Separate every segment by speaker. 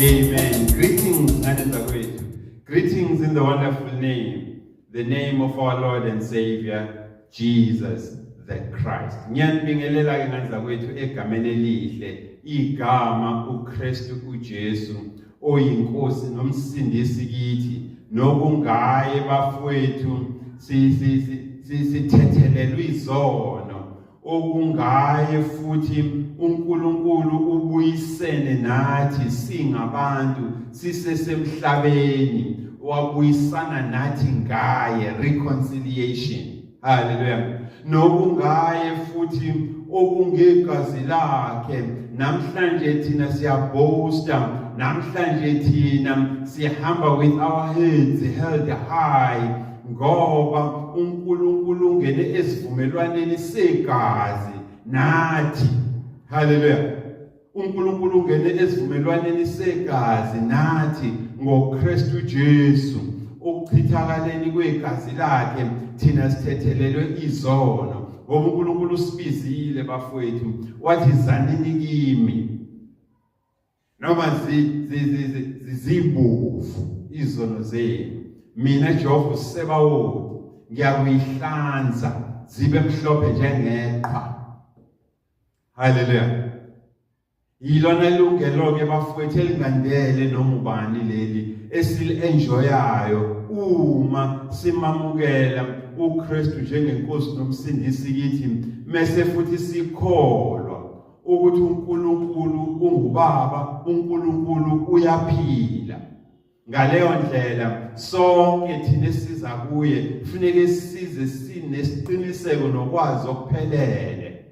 Speaker 1: Amen. Greetings, ngane zakwethu. Greetings in the wonderful name, the name of our Lord and Savior, Jesus the Christ. Ngiyanibingelela ke, ngane zakwethu, egameni elihle, igama uKristu uJesu oyiNkosi nomsindisi kithi, nokungaye, bafowethu, si si si sithethelelwe izono, okungaye futhi uNkulunkulu ubuyisene nathi singabantu sisesemhlabeni, wabuyisana nathi ngaye, reconciliation. Haleluya. Nokungaye futhi, okungegazi lakhe, namhlanje thina siyaboasta, namhlanje thina sihamba with our heads held high, ngoba uNkulunkulu ungene esivumelwaneni segazi nathi. Haleluya. UNkulunkulu ungene esivumelwaneni segazi nathi ngoKristu Jesu. Ukuchithakaleni kwegazi lakhe thina sithethelelwe izono, ngoba uNkulunkulu usibizile, bafowethu, wathi, "Zanini kimi noma zibovu izono zenu, mina Jehova uSebawoti ngiyakuyihlanza zibe mhlophe njengeqhwa." Haleluya. Yilona lungelo ke, bafowethu, elingandele noma ubani leli esili-enjoyayo uma simamukela uKristu njengenkosi nomsindisi kithi, mese futhi sikholwa ukuthi uNkulunkulu ungubaba, uNkulunkulu uyaphila. Ngaleyo ndlela sonke thina esiza kuye kufuneke size sinesiqiniseko nokwazi okuphelele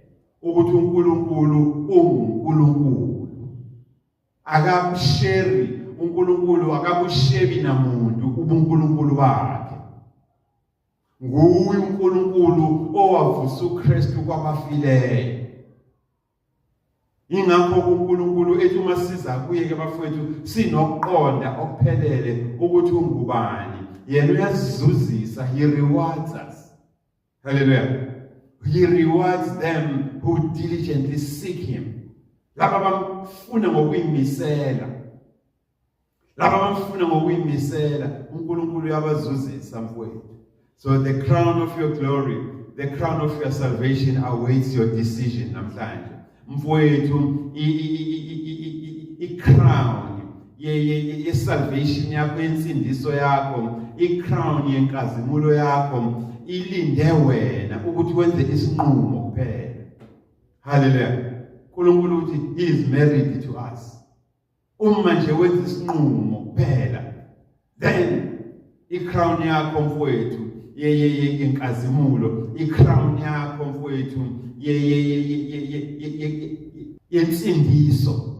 Speaker 1: ukuthi uNkulunkulu unguNkulunkulu, akabusheri uNkulunkulu, akabushebi namuntu ubuNkulunkulu bakhe. Nguye uNkulunkulu owavusa uKristu kwabafileyo. Ingakho uNkulunkulu ethi uma siza kuye ke, bafowethu, sinokuqonda okuphelele ukuthi ungubani yena, uyasizuzisa. He rewards us. Hallelujah. He rewards them who diligently seek him. Laba bamfuna ngokuyimisela, laba bamfuna ngokuyimisela, uNkulunkulu uyabazuzisa, mfowethu. So the crown of your glory, the crown of your salvation awaits your decision namhlanje, mfowethu. I-crown ye-salvation yakho, yensindiso yakho, i-crown yenkazimulo yakho ilinde wena ukuthi wenze isinqumo kuphela. Haleluya. uNkulunkulu uthi he is married to us. Uma nje wenza isinqumo kuphela, then i-crown yakho, mfowethu, yenkazimulo, i-crown yakho, mfowethu, yensindiso,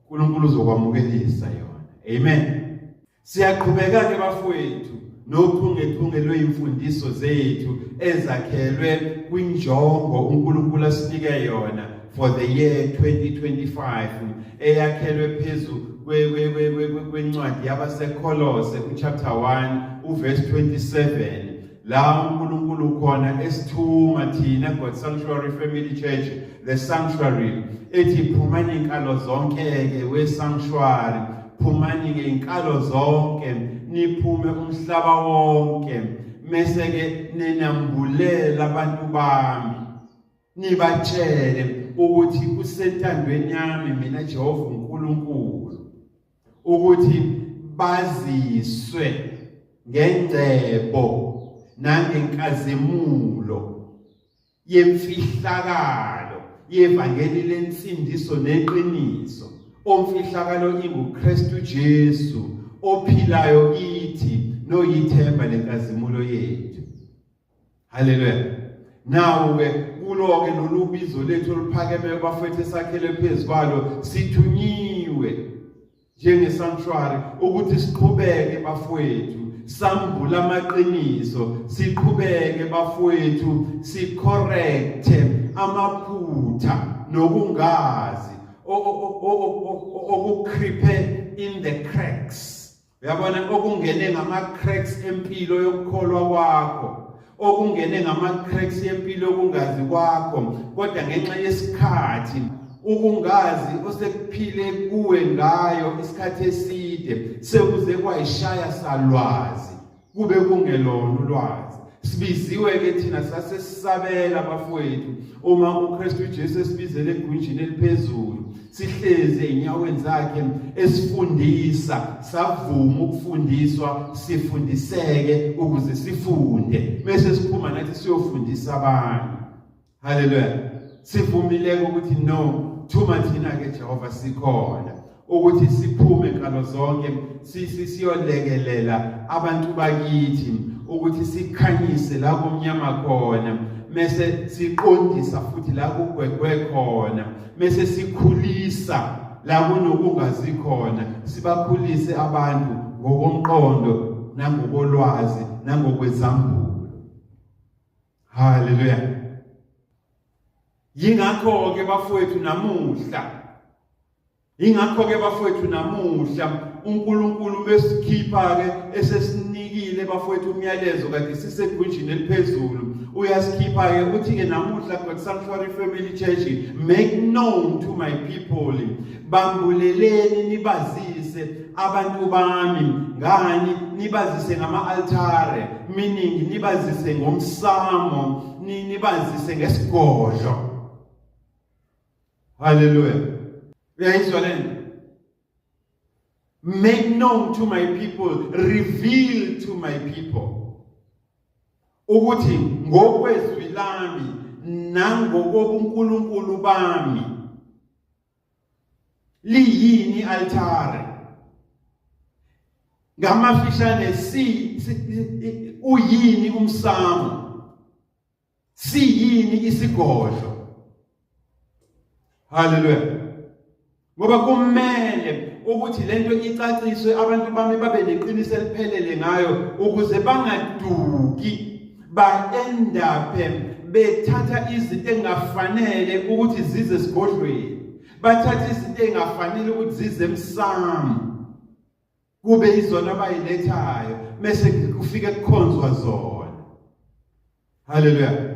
Speaker 1: uNkulunkulu uzokwamukelisa yona. Amen. Siyaqhubeka ke, bafowethu, nochungechunge lweyimfundiso zethu ezakhelwe kwinjongo uNkulunkulu asinike yona for the year 2025, eyakhelwe phezu kwencwadi yabaseKolose, uchapter 1 uverse 27, la uNkulunkulu khona esithuma thina, God Sanctuary Family Church, the sanctuary, ethi, "Phumani inkalo zonke ke we sanctuary, phumani ngeinkalo zonke, niphume umhlaba wonke, mese ke ninambulela abantu bami, nibatshele ukuthi kusentandweni yami mina Jehova uNkulunkulu ukuthi baziswe ngengcebo nangenkazimulo yemfihlakalo yevangeli lensindiso neqiniso, omfihlakalo inguKristu Jesu ophilayo kithi noyithemba lenkazimulo yethu." Haleluya. Nawo ke kulo ke lolu bizo lethu oluphakeme, bafethu, esakhele phezu kwalo, sithunyiwe njenge-sanctuary ukuthi siqhubeke, bafowethu, sambula amaqiniso, siqhubeke, bafowethu, sicorrecte amaphutha nokungazi okucreepe in the cracks, uyabona, okungene ngama-cracks empilo yokukholwa kwakho, okungene ngama-cracks yempilo yokungazi kwakho, kodwa ngenxa yesikhathi Ukungazi osekuphile kuwe ngayo isikhathi eside sekuze kwayishaya salwazi, kube kungelona ulwazi. Sibiziwe ke thina, sasesisabela bafowethu uma uKristu Jesu esibizele egunjini eliphezulu, sihlezi ezinyaweni zakhe esifundisa, savuma ukufundiswa, sifundiseke ukuze sifunde bese siphuma nathi siyofundisa abanye. Haleluya. Sivumile ukuthi no, thuma thina ke Jehova, sikhona ukuthi siphume nkalo zonke, siyolekelela abantu bakithi ukuthi sikhanyise la kumnyama khona, mese siqondisa futhi la kugwegwe khona, mese sikhulisa la kunokungazi khona, sibakhulise abantu ngokomqondo nangokolwazi nangokwezambulo. Haleluya. Yingakho ke bafowethu namuhla, ingakho ke bafowethu namuhla uNkulunkulu besikhipha ke esesinikile bafowethu umyalezo kade sisegunjini eliphezulu, uyasikhipha ke uthi ke namuhla, God Sanctuary Family Church, make known to my people, bambuleleni nibazise abantu bami. Ngani? Nibazise ngama-altare, meaning nibazise ngomsamo, nibazise ngesigodlo. Haleluya. Uyayizwa lento? Make known to my people, reveal to my people ukuthi ngokwezwi lami nangokobunkulunkulu bami liyini altare. Ngamafishane, si uyini umsamo, siyini isigodlo. Haleluya. Ngoba kumele ukuthi lento icaciswe, abantu bami babe neqiniso eliphelele ngayo ukuze bangaduki, ba-endaphe bethatha izinto engafanele ukuthi zize esigodlweni, bathatha izinto engafanele ukuthi zize emsamo, kube izona abayilethayo, bese kufike kukhonzwa zona. Haleluya.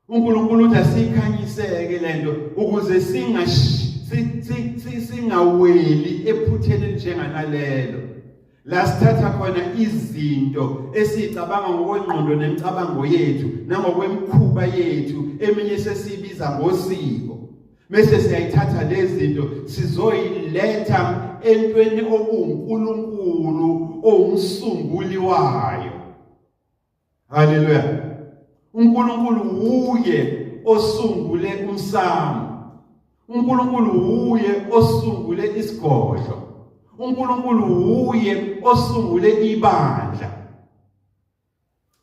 Speaker 1: uNkulunkulu uthi asikhanyiseke lento ukuze singaweli ephutheni njenganalelo la sithatha khona izinto esicabanga ngokwengqondo nemicabango yethu nangokwemikhuba yethu, eminye sesiyibiza ngosiko, bese siyayithatha lezi zinto sizoyiletha entweni okuwuNkulunkulu owumsunguli wayo. Haleluya. UNkulunkulu uye osungule umsamo, uNkulunkulu uye osungule isigodlo, uNkulunkulu uye osungule ibandla.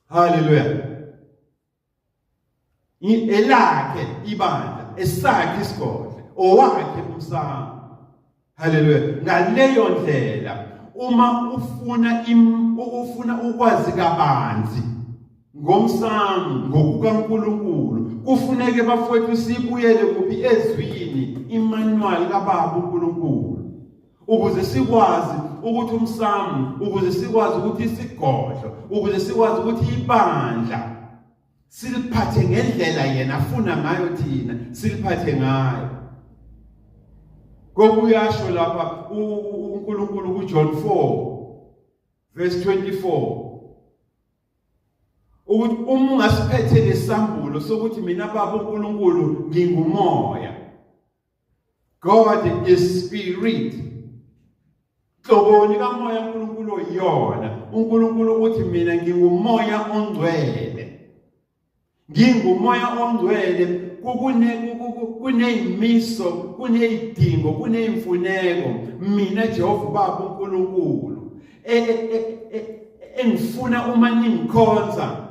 Speaker 1: Haleluya. Elakhe ibandla, esakhe isigodlo, owakhe umsamo. Haleluya. Ngaleyo ndlela uma ufuna ukwazi kabanzi ngomsamo ngokukaNkulunkulu, kufuneke bafowethu sibuyele kuphi? Ezwini, imanual kaBaba uNkulunkulu, ukuze sikwazi ukuthi umsamo, ukuze sikwazi ukuthi isigodlo, ukuze sikwazi ukuthi ibandla siliphathe ngendlela yena afuna ngayo thina siliphathe ngayo. Kokuyasho lapha uNkulunkulu kuJohn 4 verse 24 ukuthi uma ungasiphethe lesambulo sokuthi mina Baba uNkulunkulu ngingumoya, God is spirit, hloboni kamoya uNkulunkulu oyiyona? UNkulunkulu uthi mina ngingumoya ongcwele, ngingumoya ongcwele. Kuneyimiso, kuneyidingo, kuneyimfuneko mina Jehova Baba uNkulunkulu engifuna uma ningikhonza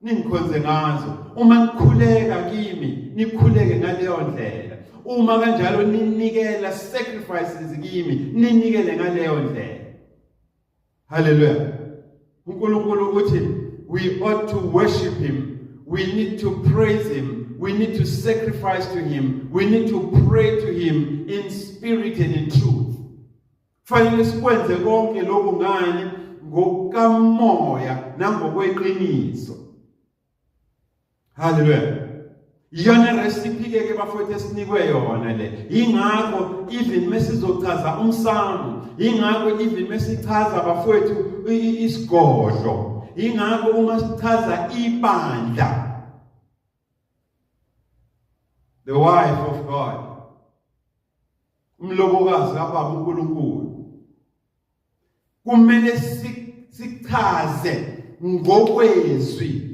Speaker 1: ningikhonze ngazo, uma nikhuleka kimi nikhuleke ngaleyo ndlela, uma kanjalo ninikela sacrifices kimi ninikele ngaleyo ndlela. Haleluya. uNkulunkulu uthi we ought to worship him, we need to praise him, we need to sacrifice to him, we need to pray to him in spirit and in truth. Fanele sikwenze konke lokhu ngani? Ngokukamoya nangokweqiniso. Haleluya. Iyona recipe ke ke bafowethu esinikwe yona le. Ingakho even mesizochaza umsamo, ingakho even mesichaza bafowethu isigodlo, ingakho uma sichaza ibandla, the wife of God, umlobokazi kaBaba uNkulunkulu, kumele sichaze ngokwezwi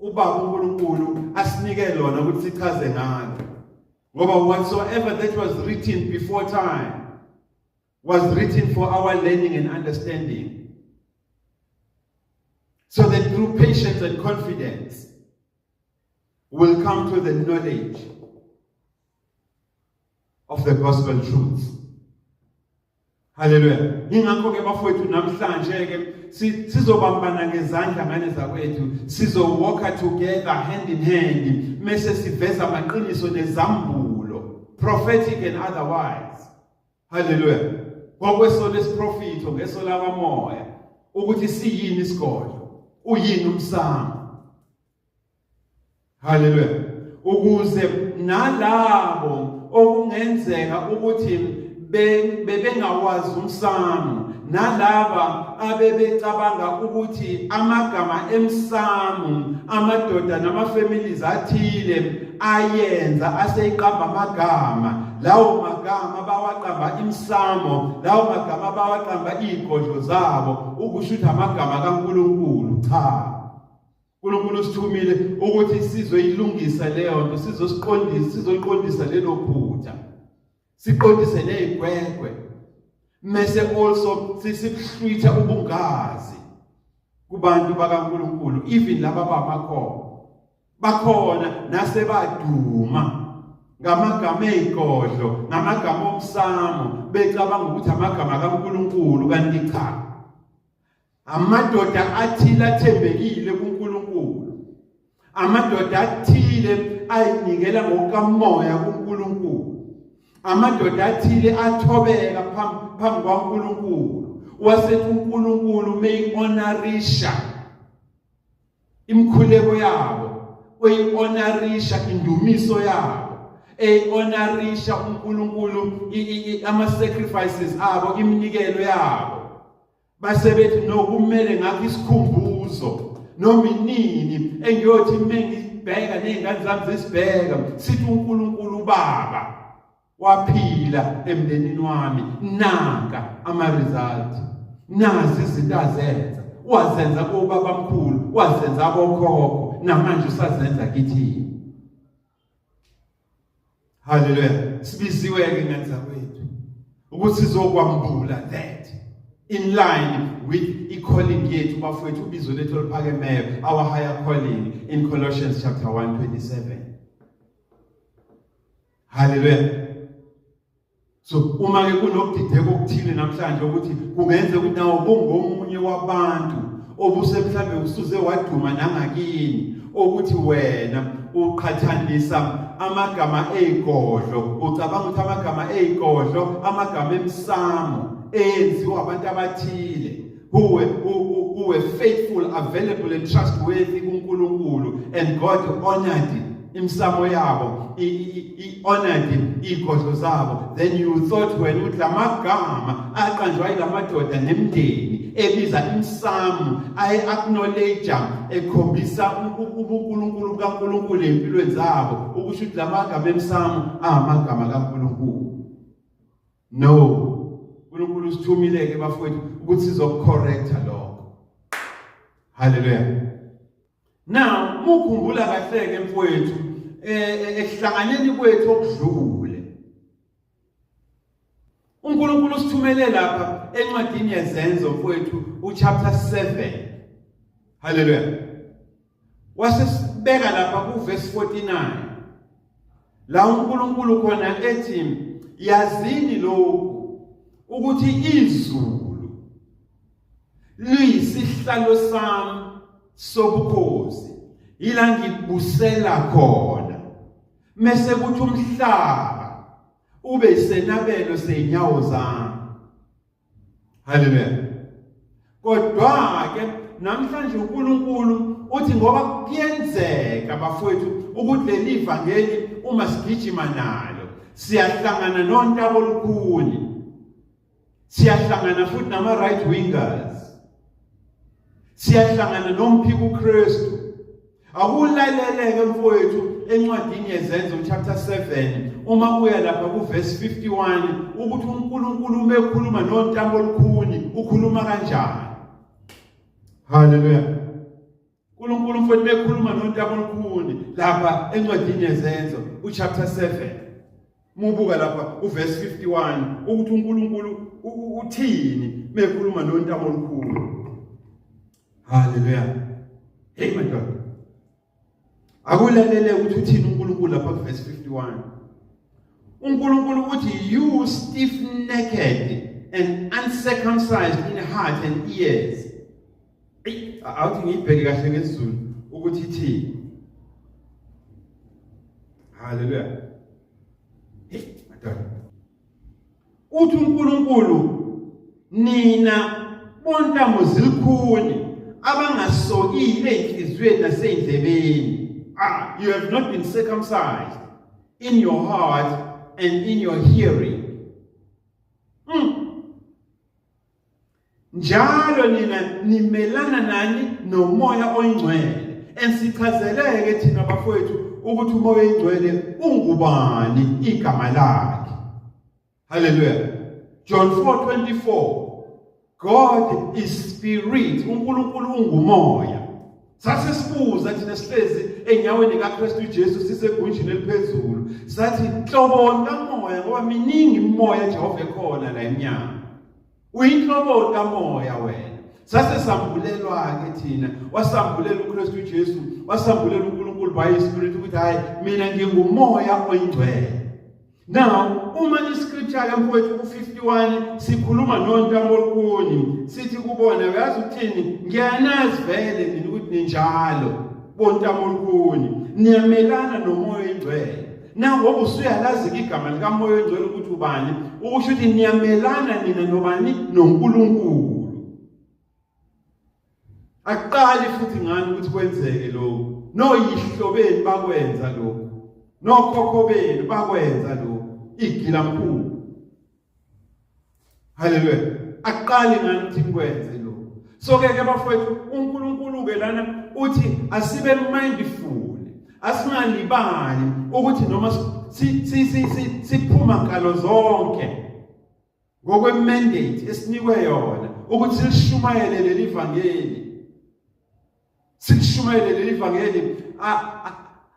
Speaker 1: uBaba uNkulunkulu asinike lona ukuthi sichaze ngalo, ngoba whatsoever that was written before time was written for our learning and understanding, so that through patience and confidence will come to the knowledge of the gospel truth. Haleluya. Ingakho ke bafowethu namhlanje ke sizobambana ngezandla, ngane zakwethu, sizowalka together hand in hand, mase siveza amaqiniso nezambulo, prophetic and otherwise. Haleluya. Ngokweso lesiprofitho, ngeso lakamoya, ukuthi siyini isigodlo, uyini umsamo. Haleluya. Ukuze nalabo okungenzeka ukuthi bebengawazi umsamo, nalaba abebecabanga ukuthi amagama emsamo, amadoda nama-families athile ayenza aseyiqamba amagama, lawo magama bawaqamba imsamo, lawo magama bawaqamba izigodlo zabo, ukusho ukuthi amagama kaNkulunkulu. Cha, uNkulunkulu usithumile ukuthi sizoyilungisa leyo nto, sizosiqondisa, sizoyiqondisa lelo phutha, siqondise nezigwegwe, mese also sisihlwitha ubungazi kubantu bakaNkulunkulu, even laba abamakholwa bakhona nasebaduma ngamagama ezigodlo, ngamagama omsamo, becabanga ukuthi amagama kaNkulunkulu, kanti cha, amadoda athile athembekile kuNkulunkulu, amadoda athile ayinikela ngokukamoya kuNkulunkulu, amadoda athile athobeka phambi kwaNkulunkulu, wasethi uNkulunkulu meyi-honorisha imikhuleko yabo, uyi-honorisha indumiso yabo, eyi-honorisha uNkulunkulu ama-sacrifices abo, iminikelo yabo, base bethi no, kumele ngakho isikhumbuzo noma inini engiyothi mengibheka nezingane zami zisibheka, sithi uNkulunkulu uBaba waphila emndenini wami, nanka ama result, nazi izinto azenza, wazenza kobaba mkhulu, wazenza abokhokho, namanje usazenza kithi. Haleluya. Sibiziwe ke ngenza kwethu ukuthi sizokwambula that in line with i-calling yethu bafowethu, ubizo lethu oluphakemeyo, our higher calling in Colossians chapter 1:27. Haleluya. So uma ke kunokudideka okuthile namhlanje ukuthi kungenzeka ukuthi nawo kungomunye wabantu obuse mhlambe usuze waduma nangakini ukuthi wena uqhathanisa amagama ezigodlo, ucabanga ukuthi amagama ezigodlo, amagama emsamo eyenziwa abantu abathile who were faithful, available and trustworthy kuNkulunkulu, and God honored imsamo yabo, i-honored izigodlo zabo, then you thought wena ukuthi lamagama aqanjwa yilamadoda nemndeni ebiza imsamo ayi-acknowledge, ekhombisa ubuNkulunkulu bukaNkulunkulu empilweni zabo, ukusho ukuthi lamagama emsamo amagama kaNkulunkulu. No, uNkulunkulu usithumile ke bafowethu ukuthi sizokucorrecta lokho. Haleluya. Now mukhumbula kahle ke mfowethu, ekuhlanganeni kwethu okudlule, uNkulunkulu usithumele lapha encwadini yeZenzo mfowethu, uchapter 7. Haleluya. Wasesibeka lapha kuverse 49 la uNkulunkulu khona ethi, yazini lokhu ukuthi izulu liyisihlalo sami sobukhosi, ila ngibusela khona, mase kuthi umhlaba ube isenabelo seinyawo zami. Haleluya. Kodwa ke namhlanje uNkulunkulu Uthi ngoba kuyenzeka bafowethu ukuthi leli vangeli uma sigijima nalo siyahlangana nontabo olukhuni, siyahlangana futhi nama right wingers, siyahlangana nomphiko uKristu. Akulaleleke mfowethu encwadini yeZenzo chapter 7 uma uya lapha kuverse 51 ukuthi uNkulunkulu uma ekhuluma nontamo olukhuni ukhuluma kanjani. Haleluya. uNkulunkulu mfowethu bekhuluma nontamo olukhuni lapha encwadini yeZenzo uchapter 7 mubuka lapha uverse 51 ukuthi uNkulunkulu uthini mekhuluma nontamo olukhuni. Haleluya. Hey madoda. Akulalele ukuthi uthini uNkulunkulu lapha kuverse 51. uNkulunkulu uthi, "You stiff necked and uncircumcised in heart and ears." Ey, awuthi ngiyibheke kahle ngesiZulu ukuthi ithini. Haleluya. Hey madoda. Uthi uNkulunkulu, nina bontamo zilikhuni abangasokile enhliziyweni nasey'ndlebeni. Ah, you have not been circumcised in your heart and in your hearing. Njalo nina nimelana nani noMoya oyiNgcwele. Ensichazeleke thina bafowethu ukuthi uMoya oyiNgcwele ungubani igama lakhe. Hallelujah. John 4:24, God is spirit. uNkulunkulu ungumoya. Sase sibuza thina sihlezi enyaweni kaKristu Jesu sisegunjini eliphezulu, sathi nhloboni kamoya, ngoba miningi imimoya Jehova ekhona la emnyango. Uyinhloboni kamoya wena. Sase sambulelwa ke thina, wasambulela uKristu Jesu, wasambulela uNkulunkulu by spirit ukuthi hayi, mina ngingumoya oyingcwele. Now, uma iscripture ke mfowethu ku-51 sikhuluma nontamo olukhuni, sithi kubona, uyazi ukuthini? Ngiyanazi vele nina ukuthi ninjalo bontamo olukhuni, niyamelana noMoya oyingcwele. Now ngoba usuyalazi igama likaMoya oyingcwele ukuthi ubani, ukusho ukuthi niyamelana nina nobani? NoNkulunkulu. Akuqali futhi ngani ukuthi kwenzeke lokhu. Noyihlo benu bakwenza lokhu, nokhokho benu bakwenza lokhu, igila mkhulu. Haleluya. Akuqali ngani ukuthi nikwenze lokhu. So ke ke bafowethu, uNkulunkulu ke lana uthi asibe mindful, asingalibali ukuthi noma siphuma nkalo zonke ngokwemandate esinikwe yona ukuthi silishumayele leli vangeli, silishumayele leli vangeli,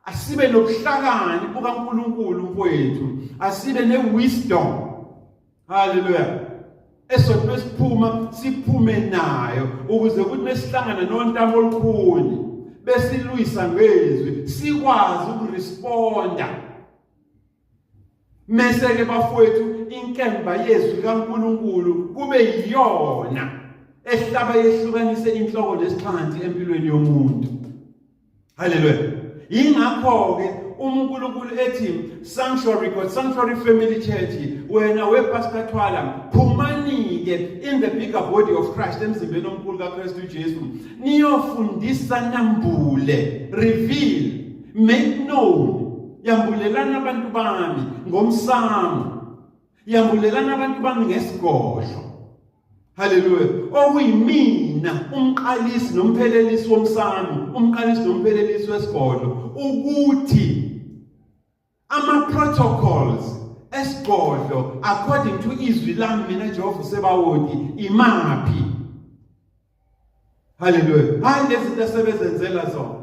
Speaker 1: asibe nobuhlakani bukaNkulunkulu mfowethu, asibe newisdom. Haleluya. Esothi mesiphuma siphume nayo ukuze kuthi mesihlangana nontamo olukhuni besilwisa ngezwi sikwazi ukuresponda. Mese ke bafowethu inkemba yezwi kaNkulunkulu kube yiyona ehlaba yehlukanise inhloko nesixhanti empilweni yomuntu. Haleluya. Yingakho ke uma uNkulunkulu ethi Sanctuary God, Sanctuary Family Church, wena we Pastor Thwala, phumani ke in the bigger body of Christ, emzimbeni omkhulu kaKristu Jesu, niyofundisa, nambule, reveal, make known, yambulelana abantu bami ngomsamo, yambulelana abantu bami ngesigodlo. Haleluya. Okuyimina umqalisi nomphelelisi womsamo, umqalisi nomphelelisi wesigodlo, ukuthi ama protocols esigodlo according to izwi lami mina Jehova Sebawoti imaphi. Haleluya. Hayi lezi zinto esebezenzela zona.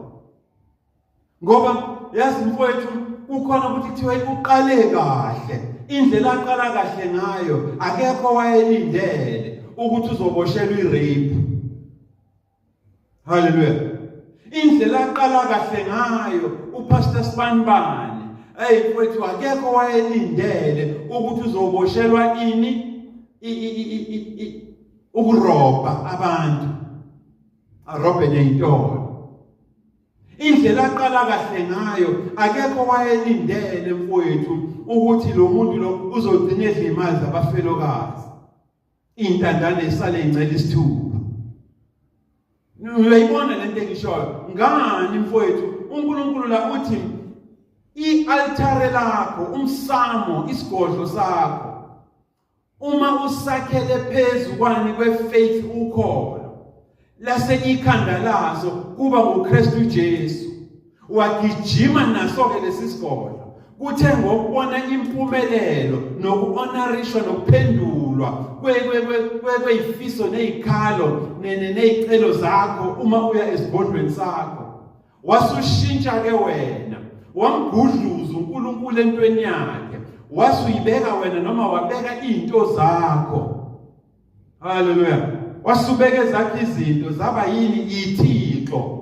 Speaker 1: Ngoba yazi mfowethu, kukhona ukuthi kuthiwa uqale kahle, indlela aqala kahle ngayo akekho wayelindele ukuthi uzoboshelwa irape. Haleluya. Indlela aqala kahle ngayo uPastor Sibanibani, hey mfowethu, akekho wayelindele ukuthi uzoboshelwa ini, ukurobha abantu, arobhe ney'tolo. Indlela aqala kahle ngayo akekho wayelindele mfowethu ukuthi lo muntu lo uzogcina edla imali zabafelokazi, intandane isale incela isithupha. Uyayibona lento engishoyo? Ngani mfowethu, uNkulunkulu la uthi i-altare lakho, umsamo, isigodlo sakho, uma usakhele phezu kwani kwe-faith, ukholo, lase ikhanda laso kuba nguKristu Jesu, wagijima naso-ke lesi sigodlo. Kuthe ngokubona impumelelo noku-honorishwa nokuphendulwa kweyifiso nezikhalo nezicelo zakho uma uya esigodlweni sakho, wasushintsha-ke wena, wamgudluza uNkulunkulu entweni yakhe, wasuyibeka wena noma wabeka izinto zakho. Haleluya! Wasubeka ezakho izinto zaba yini? Ithixo.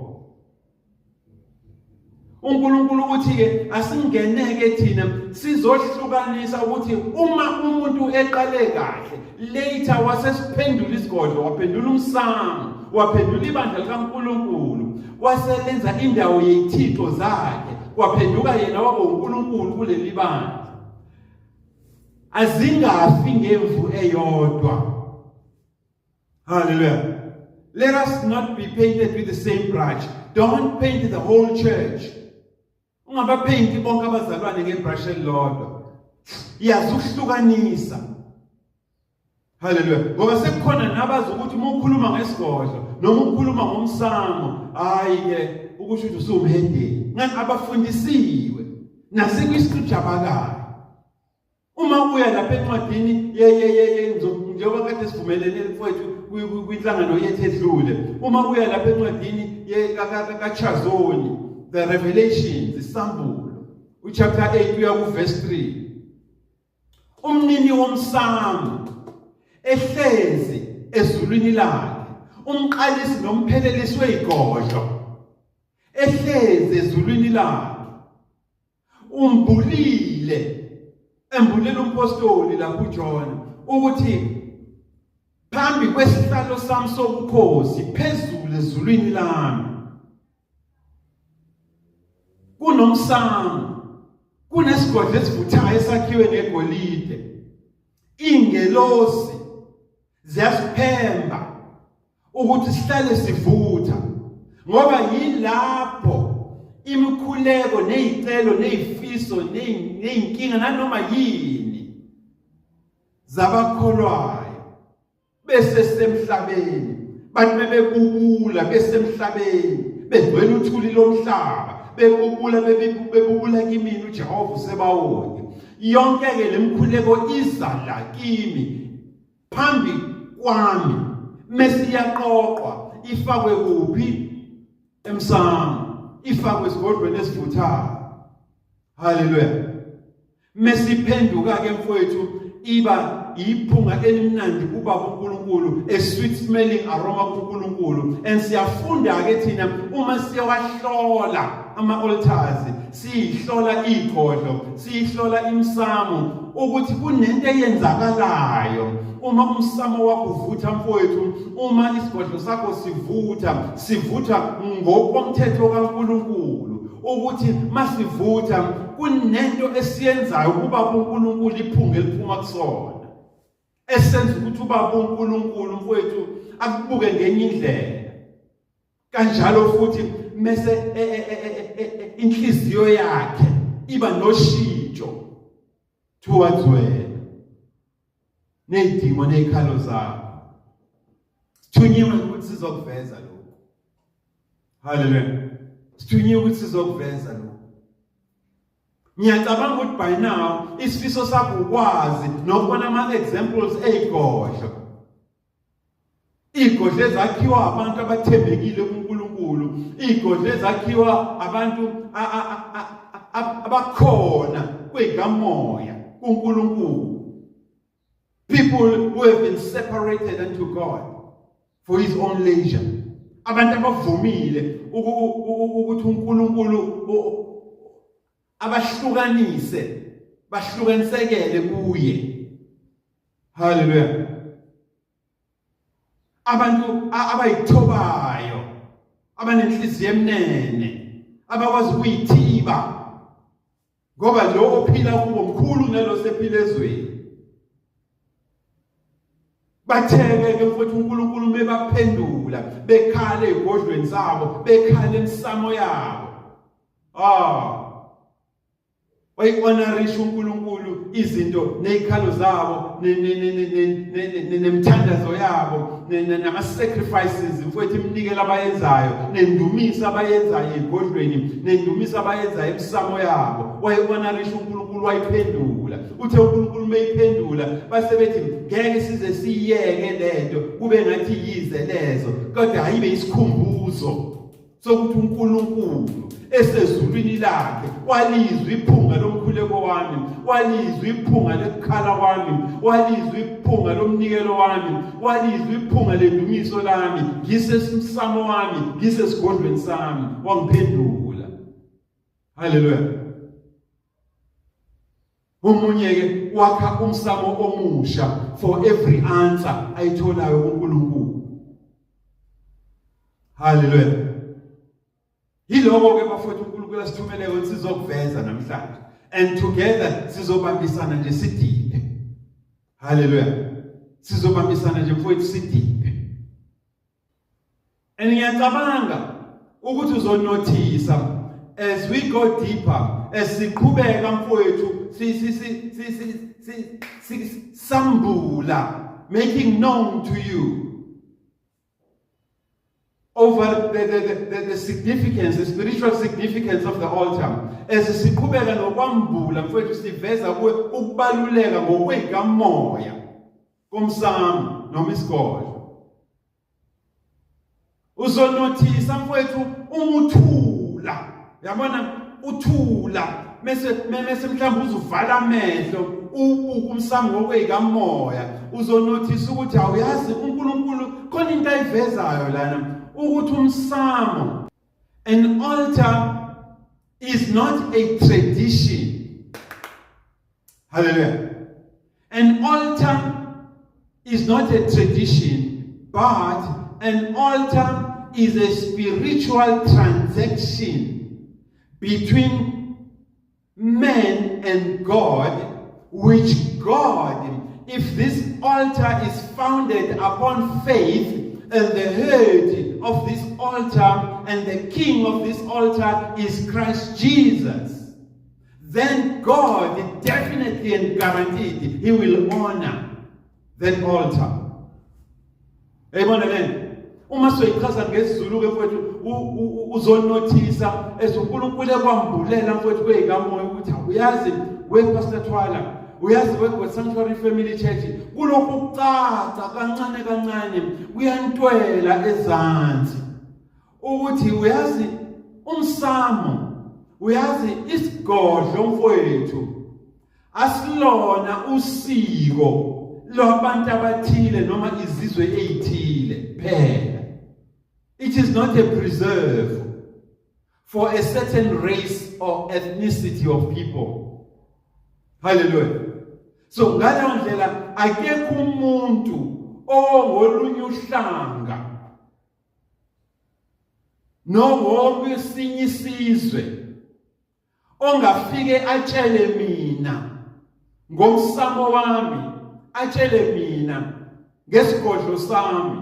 Speaker 1: uNkulunkulu uthi-ke asingeneke thina sizohlukanisa ukuthi uma umuntu eqale kahle, later wasesiphendula isigodlo, waphendula umsamo, waphendula ibandla likaNkulunkulu, waselenza indawo yezithixo zakhe, waphenduka yena waba uNkulunkulu kuleli bandla. Azingafi ngemvu eyodwa. Hallelujah. Let us not be painted with the same brush. Don't paint the whole church. Ungabapainti bonke abazalwane ngebrush elilodwa. Yazi ukuhlukanisa. Hallelujah. Ngoba sekukhona nabazi ukuthi uma ukhuluma ngesigodlo noma ukhuluma ngomsamo, hayi ke, ukusho ukuthi usuwumhedeni. Ngani? Abafundisiwe. Nasekwi-scripture abakayo. Uma uya lapha encwadini njengoba kade sivumelene mfowethu kwinhlangano yethu edlule, uma uya lapha encwadini kaChazoni, the Revelations, isambulo, uchapter 8 uya kuverse 3, umnini womsamo ehlezi ezulwini lakhe, umqalisi nomphelelisi weyigodlo ehlezi ezulwini lakhe, umbulile, embulela umpostoli lapho uJohn ukuthi phambi kwesihlalo sami sobukhosi phezulu ezulwini lami kunomsamo, kunesigodlo esivuthayo esakhiwe ngegolide, ingelosi ziyasiphemba ukuthi sihlale sivutha, ngoba yilapho imikhuleko nezicelo nezifiso nezinkinga nanoma yini zabakholwayo bese semhlabeni, bathi bebebubula besemhlabeni, begcwele uthuli lomhlaba, bebubula, bebubula kimina uJehova uSebawoti. Yonke ke lemkhuleko iza la kimi, phambi kwami, mesiyaqoqwa ifakwe kuphi? Emsamo, ifakwe esigodlweni esivuthayo. Haleluya! Mesiphenduka ke mfowethu, iba iphunga elimnandi kubaba uNkulunkulu, a sweet smelling aroma kuNkulunkulu. And siyafunda ke thina uma siyawahlola ama altars, siyihlola igodlo, siyihlola imsamo, ukuthi kunento eyenzakalayo uma umsamo wakho uvutha mfowethu, uma isigodlo sakho sivutha, sivutha ngokomthetho kaNkulunkulu, ukuthi masivutha kunento esiyenzayo kuba uNkulunkulu, iphunga eliphuma kusona esenza ukuthi ubaba uNkulunkulu mfowethu akubuke ngenye indlela. Kanjalo futhi mese inhliziyo yakhe iba noshintsho towards wena nezidingo nezikhalo zakho. Sithunyiwe ukuthi sizokuveza lokho. Haleluya! Sithunyiwe ukuthi sizokuveza lokho. Ngiyacabanga ukuthi by now isifiso sakho ukwazi nokubona ama-examples eyigodlo, igodlo ezakhiwa abantu abathembekile kuNkulunkulu, igodlo ezakhiwa abantu abakhona kwekamoya kuNkulunkulu, people who have been separated unto God for his own leisure, abantu abavumile ukuthi uNkulunkulu abahlukanise, bahlukanisekele kuye. Haleluya! Abantu abayithobayo, abanenhliziyo emnene, abakwazi ukuyithiba, ngoba lo ophila kubo mkhulu kunalo sephila ezweni. Batheke ke mfowethu uNkulunkulu mebaphendula bekhala ezigodlweni zabo, bekhala emsamo yabo. Ah, wayi-honorisha uNkulunkulu izinto nezikhalo zabo nemithandazo yabo nama-sacrifices mfowethu, iminikelo abayenzayo nendumiso abayenzayo ey'godlweni, nendumiso abayenzayo emsamo yabo. Wayi-honorisha uNkulunkulu, wayiphendula. Uthe uNkulunkulu meyiphendula base bethi ngeke size siyeke lento kube ngathi yize lezo, kodwa ayibe isikhumbuzo sokuthi uNkulunkulu esezulwini lakhe walizwa iphunga lomkhuleko wami, walizwa iphunga lekukhala kwami, walizwa iphunga lomnikelo wami, walizwa iphunga lendumiso lami ngisesimsamo wami, ngisesigodlweni sami, wangiphendula. Haleluya. Omunye ke wakha umsamo omusha for every answer ayitholayo kuNkulunkulu. Haleluya. Yiloko ke bafowethu uNkulunkulu asithumele kona sizokuveza namhlanje. And together sizobambisana nje sidiphe. Haleluya. Sizobambisana nje mfowethu sidiphe. And ngiyacabanga ukuthi uzonothisa as we go deeper, as siqhubeka mfowethu, si si si si si si sambula, making known to you over the significance, the spiritual significance of the altar. As siqhubeka nokwambula mfowethu, siveza kuwe ukubaluleka ngokwekamoya komsamo noma isigodlo. Uzonothisa mfowethu uma uthula, yabona, uthula mese mhlawumbe uzuvala amehlo ubuka umsamo ngokwekamoya, uzonothisa ukuthi awuyazi uNkulunkulu khona into ayivezayo lana, ukuthi umsamo, an altar is not a tradition. Hallelujah. An altar is not a tradition, but an altar is a spiritual transaction between man and God, which God, if this altar is founded upon faith, and the head of this altar and the king of this altar is Christ Jesus, then God definitely and guaranteed he will honor that altar. Yayibona lento? Uma soyichaza ngesiZulu ke mfowethu, uzonothisa ezuNkulunkulu ekwambulela mfowethu kweyikamoya ukuthi uyazi we Pastor Thwala, uyazi we God Sanctuary Family Church, kulokhu kucaca kancane kancane kuyantwela ezansi ukuthi uyazi umsamo, uyazi isigodlo mfowethu, asilona usiko lwabantu abathile noma izizwe ezithile phela. It is not a preserve for a certain race or ethnicity of people. Hallelujah. So ngaleyo ndlela akekho umuntu ongolunye uhlanga nowokwesinye isizwe ongafike atshele mina ngomsamo wami, atshele mina ngesigodlo sami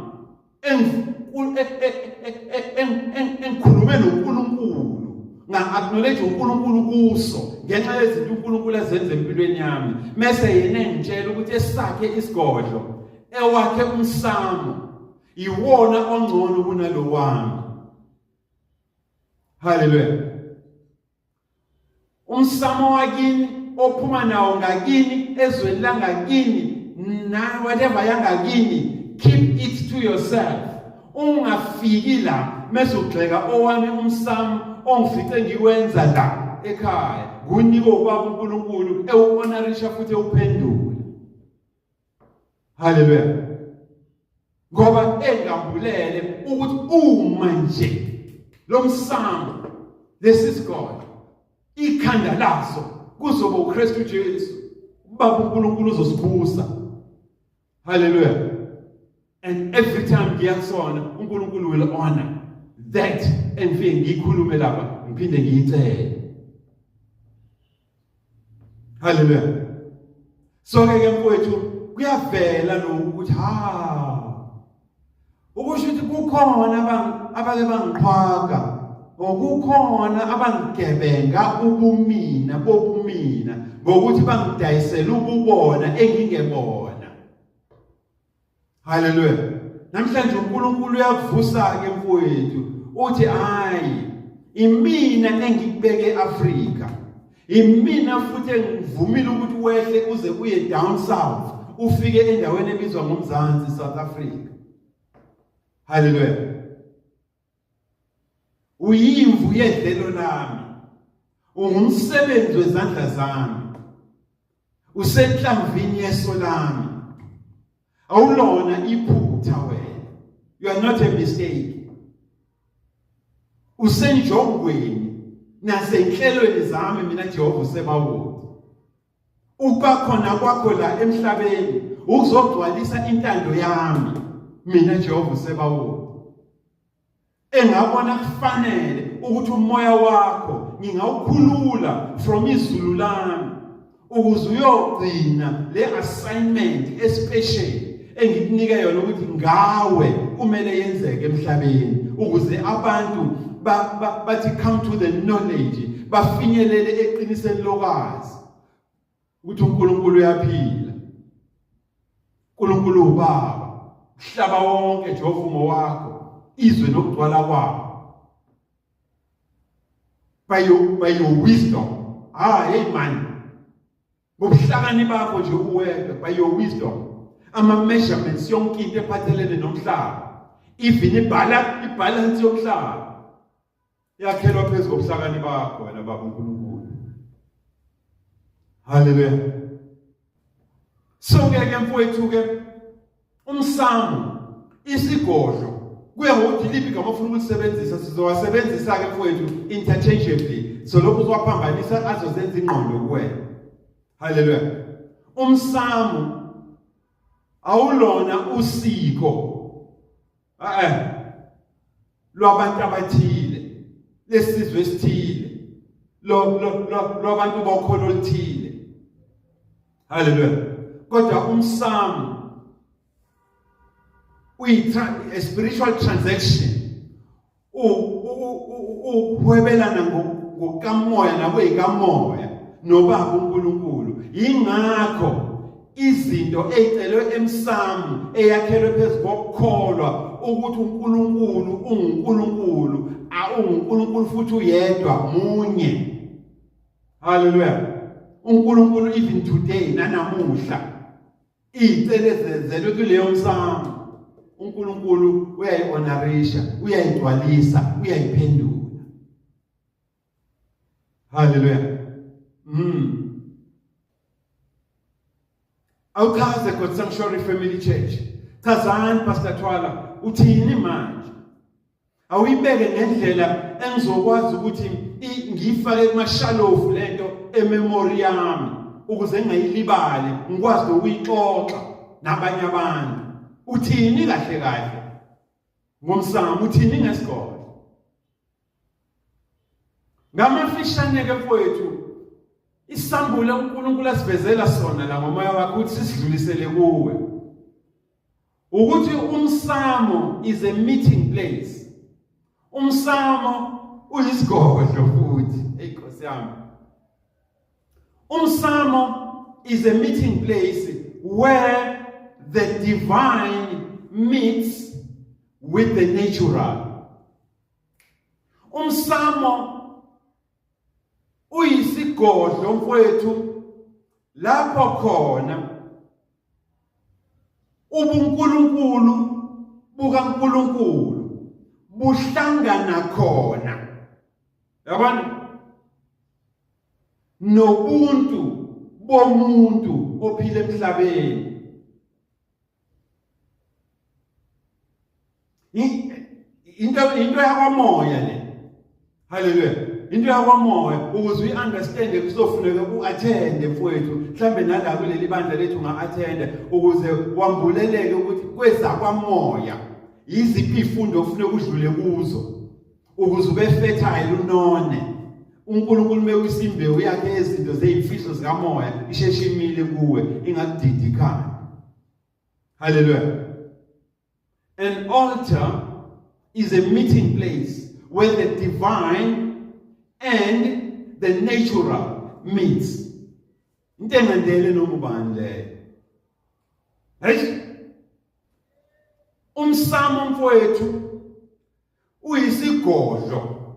Speaker 1: engikhulume noNkulunkulu, nga-acknowledge uNkulunkulu kuso ngenxa yezinto uNkulunkulu azenze empilweni yami, mese yena engitshela ukuthi esakhe isigodlo, ewakhe umsamo iwona ongcono kunalo wami. Haleluya. Umsamo wakini ophuma nawo ngakini, ezweni langakini, na whatever yangakini, keep it to yourself. Ungafiki la mase ugxeka owami umsamo ongifice ngiwenza la ekhaya, ngunike ubaba uNkulunkulu ewuhonorisha futhi ewuphendula. Haleluya. Ngoba engambulele ukuthi uma nje lo msamo, lesi sigodlo, ikhanda laso kuzoba uKristu Jesu, ubaba uNkulunkulu uzosibusa. Haleluya. And every time ngiyasona, uNkulunkulu will honor that engifike ngiyikhulume lapha, ngiphinde ngiyicele. Haleluya. So ke mfowethu, kuyavela lokhu ukuthi ha, ukusho ukuthi kukhona abake bangiqhwaga, okukhona abangigebenga ubumina bobumina ngokuthi bangidayisele ububona engingebona. Haleluya. Namhlanje uNkulunkulu uyakuvusa ke mfowethu, uthi hayi, imina engikubeke eAfrika, imina futhi engivumile ukuthi wehle uze uye down south, ufike endaweni ebizwa ngoMzansi, South Africa. Haleluya. Uyimvu yedlelo lami, ungumsebenzi wezandla zami, usenhlamvini yeso lami. Awulona iphutha wena, you are not a mistake. Usenjongweni nasenhlelweni zami mina Jehova uSebawoti. Ukuba khona kwakho la emhlabeni ukuzogcwalisa intando yami mina Jehova uSebawoti, engabona kufanele ukuthi umoya wakho ngingawukhulula from izulu lami ukuze uyogcina le assignment especial engikunika yona ukuthi ngawe kumele yenzeke emhlabeni, ukuze abantu bathi come to the knowledge, bafinyelele eqiniseni lokwazi ukuthi uNkulunkulu uyaphila, uNkulunkulu ubaba, umhlaba wonke Jehova ungowakho, izwe nokugcwala kwawo. By your wisdom, ah hey man, ngobuhlakani bakho nje uwedwa, by your wisdom, ama measurements, yonke into ephathelene nomhlaba, even ibalance yomhlaba yakhelwa phezu kobuhlakani bakho wena baba uNkulunkulu. Haleluya. So ke ke mfowethu ke, umsamo, isigodlo, kuya ngokuthi liphi igama ofuna ukulisebenzisa. Sizowasebenzisa ke mfowethu interchangeably, so lokhu uzowaphambanisa azozenza ingqondo kuwena. Haleluya. Umsamo awulona usiko lwabantu abathile, lesizwe esithile, lo lo lwabantu bokholo oluthile. Haleluya. Kodwa umsamo uyi a spiritual transaction, ukuhwebelana ngokamoya nakuyikamoya nobaba uNkulunkulu. Ingakho izinto ezicelwe emsamo eyakhelwe phezu kokukholwa ukuthi uNkulunkulu unguNkulunkulu, awunguNkulunkulu futhi uyedwa munye. Haleluya. uNkulunkulu even today, nanamuhla, iy'celo ezenzelwe kuleyo msamo uNkulunkulu uyayi-honorisha, uyayigcwalisa, uyayiphendula. Haleluya. Awuchaze, God Sanctuary Family Church, chazani Pastor Thwala, uthini manje? Awuyibeke ngendlela engizokwazi ukuthi ngiyifake kumashalofu lento ememory yami ukuze ngingayilibali, ngikwazi nokuyixoxa nabanye abantu. Uthini kahle kahle ngomsamo? Uthini ngesigodlo? Ngamafishane ke mfowethu, isambulo uNkulunkulu asivezela sona la ngomoya wakhe ukuthi sisidlulisele kuwe ukuthi umsamo is a meeting place. Umsamo uyisigodlo futhi. Hey Nkosi yami, umsamo is a meeting place where the divine meets with the natural. Umsamo uyisigodlo mfowethu lapho khona ubuNkulunkulu bukaNkulunkulu buhlangana khona, yabona, nobuntu bomuntu ophila emhlabeni. Into yakwamoya le. Haleluya. Into yakwamoya, ukuze uyi-understand kuzofuneka u-attende mfowethu, mhlambe nala kuleli bandla lethu unga-attenda ukuze wambuleleke ukuthi kwezakwamoya yiziphi iy'fundo okufuneka udlule kuzo ukuze ube fertile, unone. uNkulunkulu mewisa imbewu yakhe yezinto zeyimfihlo zikamoya, isheshe imile kuwe, ingakudidi ikhanda. Hallelujah. An altar is a meeting place where the divine and the natural meets. Into engendele noma ubani leyo. Right? Umsamo mfowethu uyisigodlo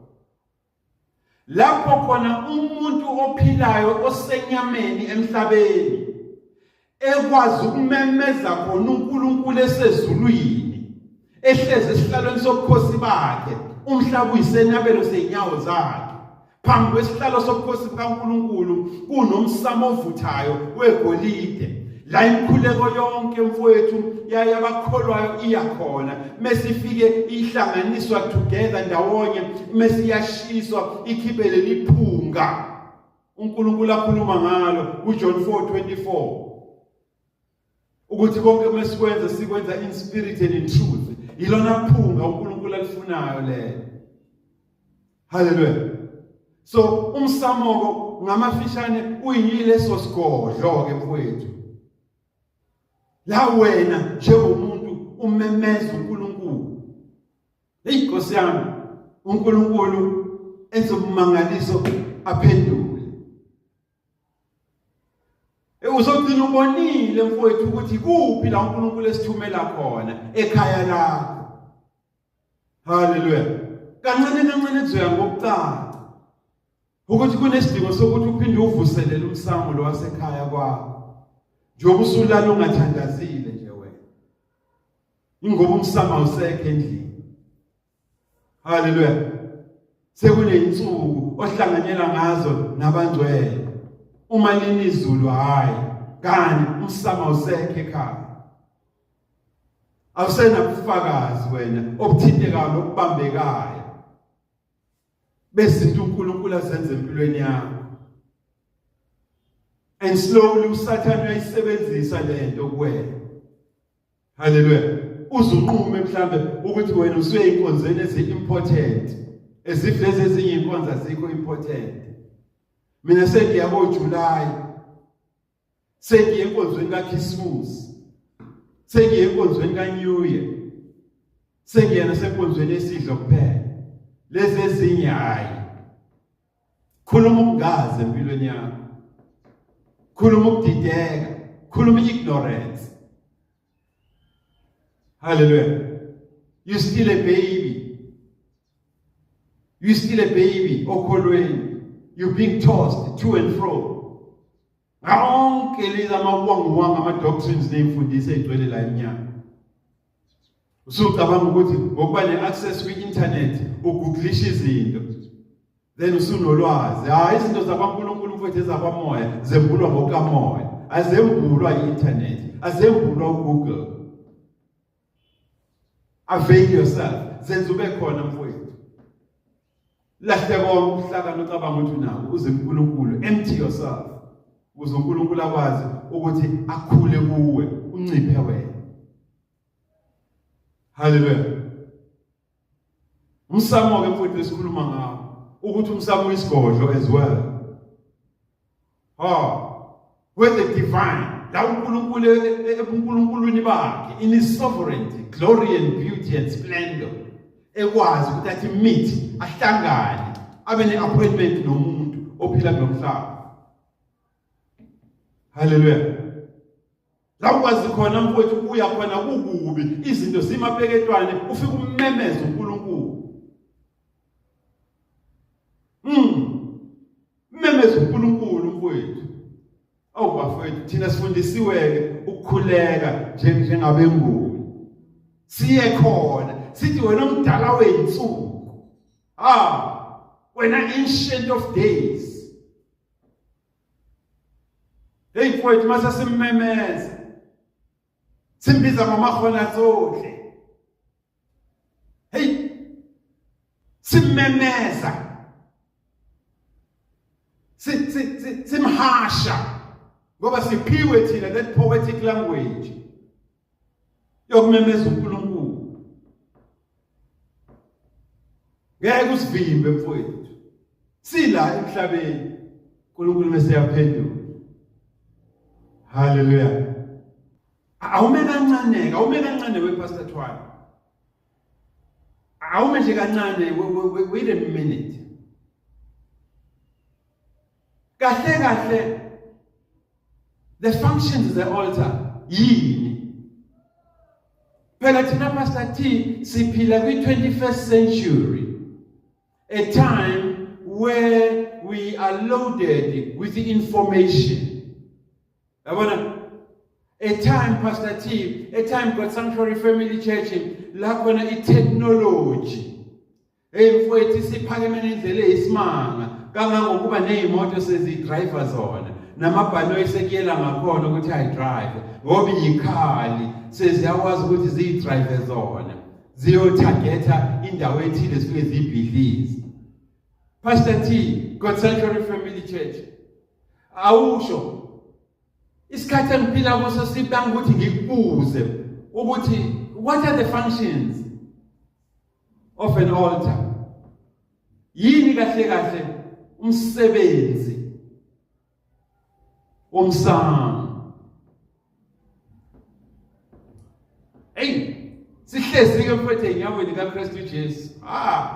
Speaker 1: lapho khona umuntu ophilayo osenyameni emhlabeni ekwazi ukumemeza khona uNkulunkulu esezulwini ehlezi esihlalweni sobukhosi bakhe, umhlaba uyisenabelo sezinyawo zakhe. Phambi kwesihlalo sobukhosi bukaNkulunkulu kunomsamo ovuthayo wegolide la imikhuleko yonke mfowethu yayabakholwayo iya khona, mesifike ihlanganiswa together ndawonye, mesiyashiswa ikhiphe leli phunga uNkulunkulu akhuluma ngalo kuJohn 4:24 ukuthi konke mesikwenza sikwenza in spirit and in truth. Yilona phunga uNkulunkulu alifunayo leyo. Haleluya. So umsamoko ngamafishane uyileso sigodlo ke mfowethu, la wena njengomuntu umemeza uNkulunkulu. Hey Nkosi yami, uNkulunkulu enze umangaliso aphendule. Uzogcina ubonile mfowethu ukuthi kuphi la uNkulunkulu esithumela khona, ekhaya lakho. Haleluya. Kancane kancane kuzoya ngokucaca ukuthi kunesidingo sokuthi uphinde uvuselele umsamo lo wasekhaya kwakho. Njengoba usulala ungathandazile nje wena. Ingoba umsamo awusekho endlini. Haleluya. Sekuneyinsuku ohlanganyela ngazo nabangcwele. Uma lina izulu hayi, kani umsamo awusekho ekhaya. Awusenabufakazi wena obuthintekayo nokubambekayo bezinto uNkulunkulu azenza empilweni yakho. And slowly uSathane uyayisebenzisa lento kuwena. Haleluya. Uzunqume mhlambe ukuthi wena usuye inkonzweni ezi important, ezif lezi ezinye inkonzo azikho important. Mina sengiya ko July, sengiye enkonzweni kaChristmas, sengiye enkonzweni kaNew Year, sengiya nasenkonzweni yesidlo kuphela, lezi ezinye hayi. Khuluma ukungazi empilweni yakho, khuluma ukudideka, khuluma ignorance. Hallelujah. You still a baby. You still a baby okholweni. You being tossed to and fro. Ngonke lezi amawanguwangu, ama-doctrines ney'mfundiso ey'gcwele la emnyango. Usucabanga ukuthi ngokuba ne-access kwi-internet ugooglisha izinto then usunolwazi. Hayi, izinto zakwaNkulunkulu mfowethu ezakwamoya zembulwa ngokamoya, azembulwa i-internet, azembulwa uGoogle. Avail yourself, zenza ube khona mfowethu. Lahle konke ubuhlakani ocabanga ukuthi unako, uze uNkulunkulu. Empty yourself ukuze uNkulunkulu akwazi ukuthi akhule kuwe, unciphe wena. Haleluya. Umsamo ke mfowethu esikhuluma ngawo ukuthi umsamo uyisigodlo as well. Ha, where the divine, la uNkulunkulu ebuNkulunkulwini bakhe, in his sovereignty, glory and beauty and splendor, ekwazi ukuthi athi meet, ahlangane, abe ne-appointment nomuntu ophila kulo mhlaba. Haleluya. La ukwazi khona mfowethu kuya khona kukubi, izinto zimapeketwane, ufike ummemeze uNkulunkulu. Mmemeze uNkulunkulu mfowethu. Awu bafowethu, thina sifundisiwe-ke ukukhuleka njengabenguni. Siye khona sithi wena omdala wey'nsuku, ah, wena ancient of days. Hey mfowethu, mase simmemeza simbiza ngomahona tsohle. Hey, simmemeza simhasha ngoba siphiwe thina that poetic language yokumemeza uNkulunkulu. Ngeke usivimbe mfowethu, sila emhlabeni, uNkulunkulu mase yaphendula. Haleluya. Awume kancane, awume kancane we Pastor Thwala. Awume nje kancane, wait a minute. Kahle kahle the functions of the altar yini? Phela thina Pastor T siphila kwi 21st century. A time where we are loaded with the information. Yabona? A time Pastor T, a time God Sanctuary Family Church la khona i-technology. Hey mfowethu siphakeme ngendlela eyisimanga kangangokuba nezimoto sezidriver zona namabhanoyi sekuyela ngakhona ukuthi ayidrive ngoba iyikhali seziyakwazi ukuthi ziyidrive zona ziyothagetha indawo ethile zifike ziyibhidlize. Pastor T, God Sanctuary Family Church, awusho isikhathi engiphila kuso sibanga ukuthi ngikubuze ukuthi what are the functions of an altar? Yini kahle kahle umsebenzi womsamo? Hey, sihlezi ke mfethu enyaweni kaKristu Jesu. Ah.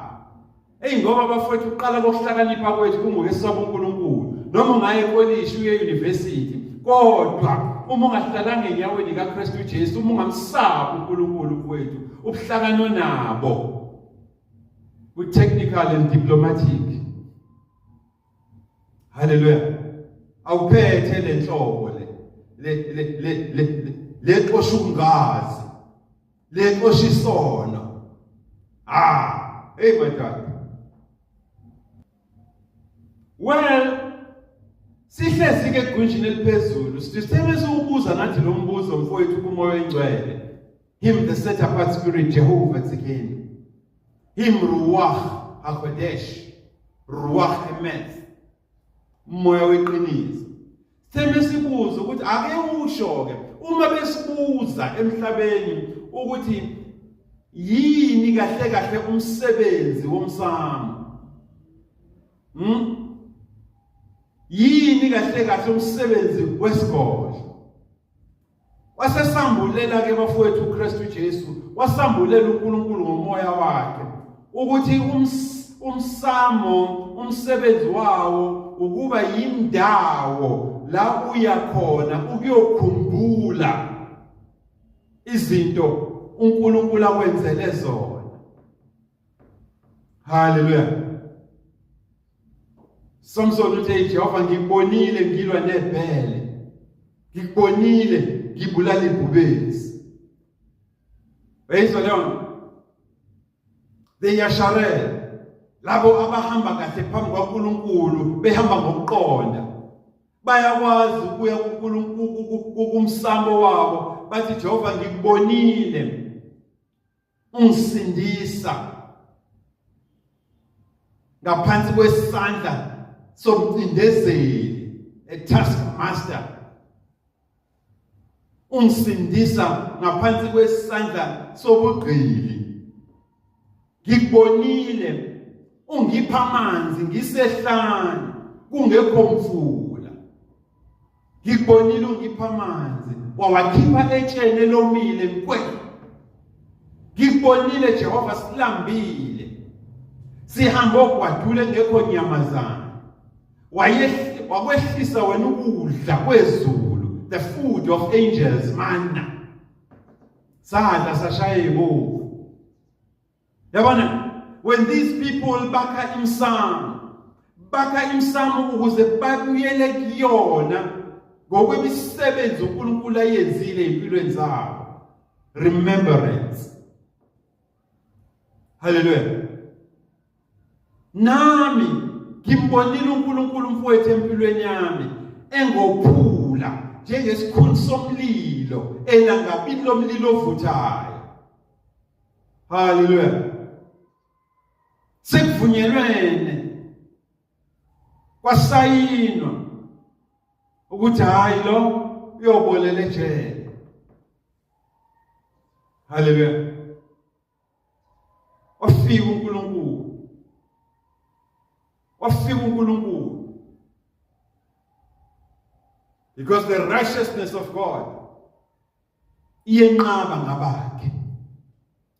Speaker 1: Hey ngoba bafethu uqala kokuhlakanipha kwethu kungokwesaba uNkulunkulu. Noma ungaye ekolishi uye university, kodwa uma ungahlalanga enyaweni kaKristu Jesu, uma ungamsabi uNkulunkulu mfowethu, ubuhlakani onabo ku technical and diplomatic. Haleluya. Awuphethe lenhlobo le le le le le lexosha ukungazi lexosha isono. Ah, hey madoda. Well, sihlezi ke egunjini eliphezulu sithe siwubuza nathi lo mbuzo mfowethu kumoya oyingcwele. Him the set apart spirit Jehovah Tsikeni. Him ruach hakodesh, ruach emeth, umoya weqiniso. Sitheme sibuze ukuthi ake usho ke uma besibuza emhlabeni ukuthi yini kahle kahle umsebenzi womsamo. Yini kahle kahle umsebenzi wesigodlo? Wasesambulela ke bafowethu uKristu Jesu, wasambulela uNkulunkulu ngomoya wakhe ukuthi umsamo umsebenzi wawo ukuba yindawo la uya khona ukuyokhumbula izinto uNkulunkulu akwenzele zona. Haleluya. Samson uthe Jehova ngikubonile ngilwa nebhele. Ngikubonile ngibulala ibhubesi. Uyayizwa leyo nto? The Yasharel labo abahamba kahle phambi kwaNkulunkulu behamba ngokuqonda bayakwazi ukuya kuNkulunkulu kumsamo wabo bathi Jehova ngikubonile ungisindisa ngaphansi kwesandla somcindezeli, a taskmaster, ungisindisa ngaphansi kwesandla sobugqili. Ngikubonile ungipha amanzi ngisehlane kungekho mfula. Ngikubonile ungipha amanzi wawakhipha etsheni elomile nkwe. Ngikubonile Jehova silambile. Sihamba ogwadule ngekho nyamazana. Wayehle wakwehlisa wena ukudla kwezulu, the food of angels manna. Sadla sashaya ibovu. Yabona, when these people bakha imsamo, bakha imsamo ukuze babuyele kuyona ngokwemisebenzi uNkulunkulu ayenzile empilweni zabo. Remembrance. Hallelujah. Nami ngimbonile uNkulunkulu mfowethu empilweni yami engophula njengesikhuni somlilo elangabini lomlilo ovuthayo. Haleluya. Sekuvunyelwene kwasayinwa ukuthi hayi lo uyobolela ejele. Haleluya. Wafika uNkulunkulu. Wafika uNkulunkulu. Because the righteousness of God Iyenqaba ngabakhe.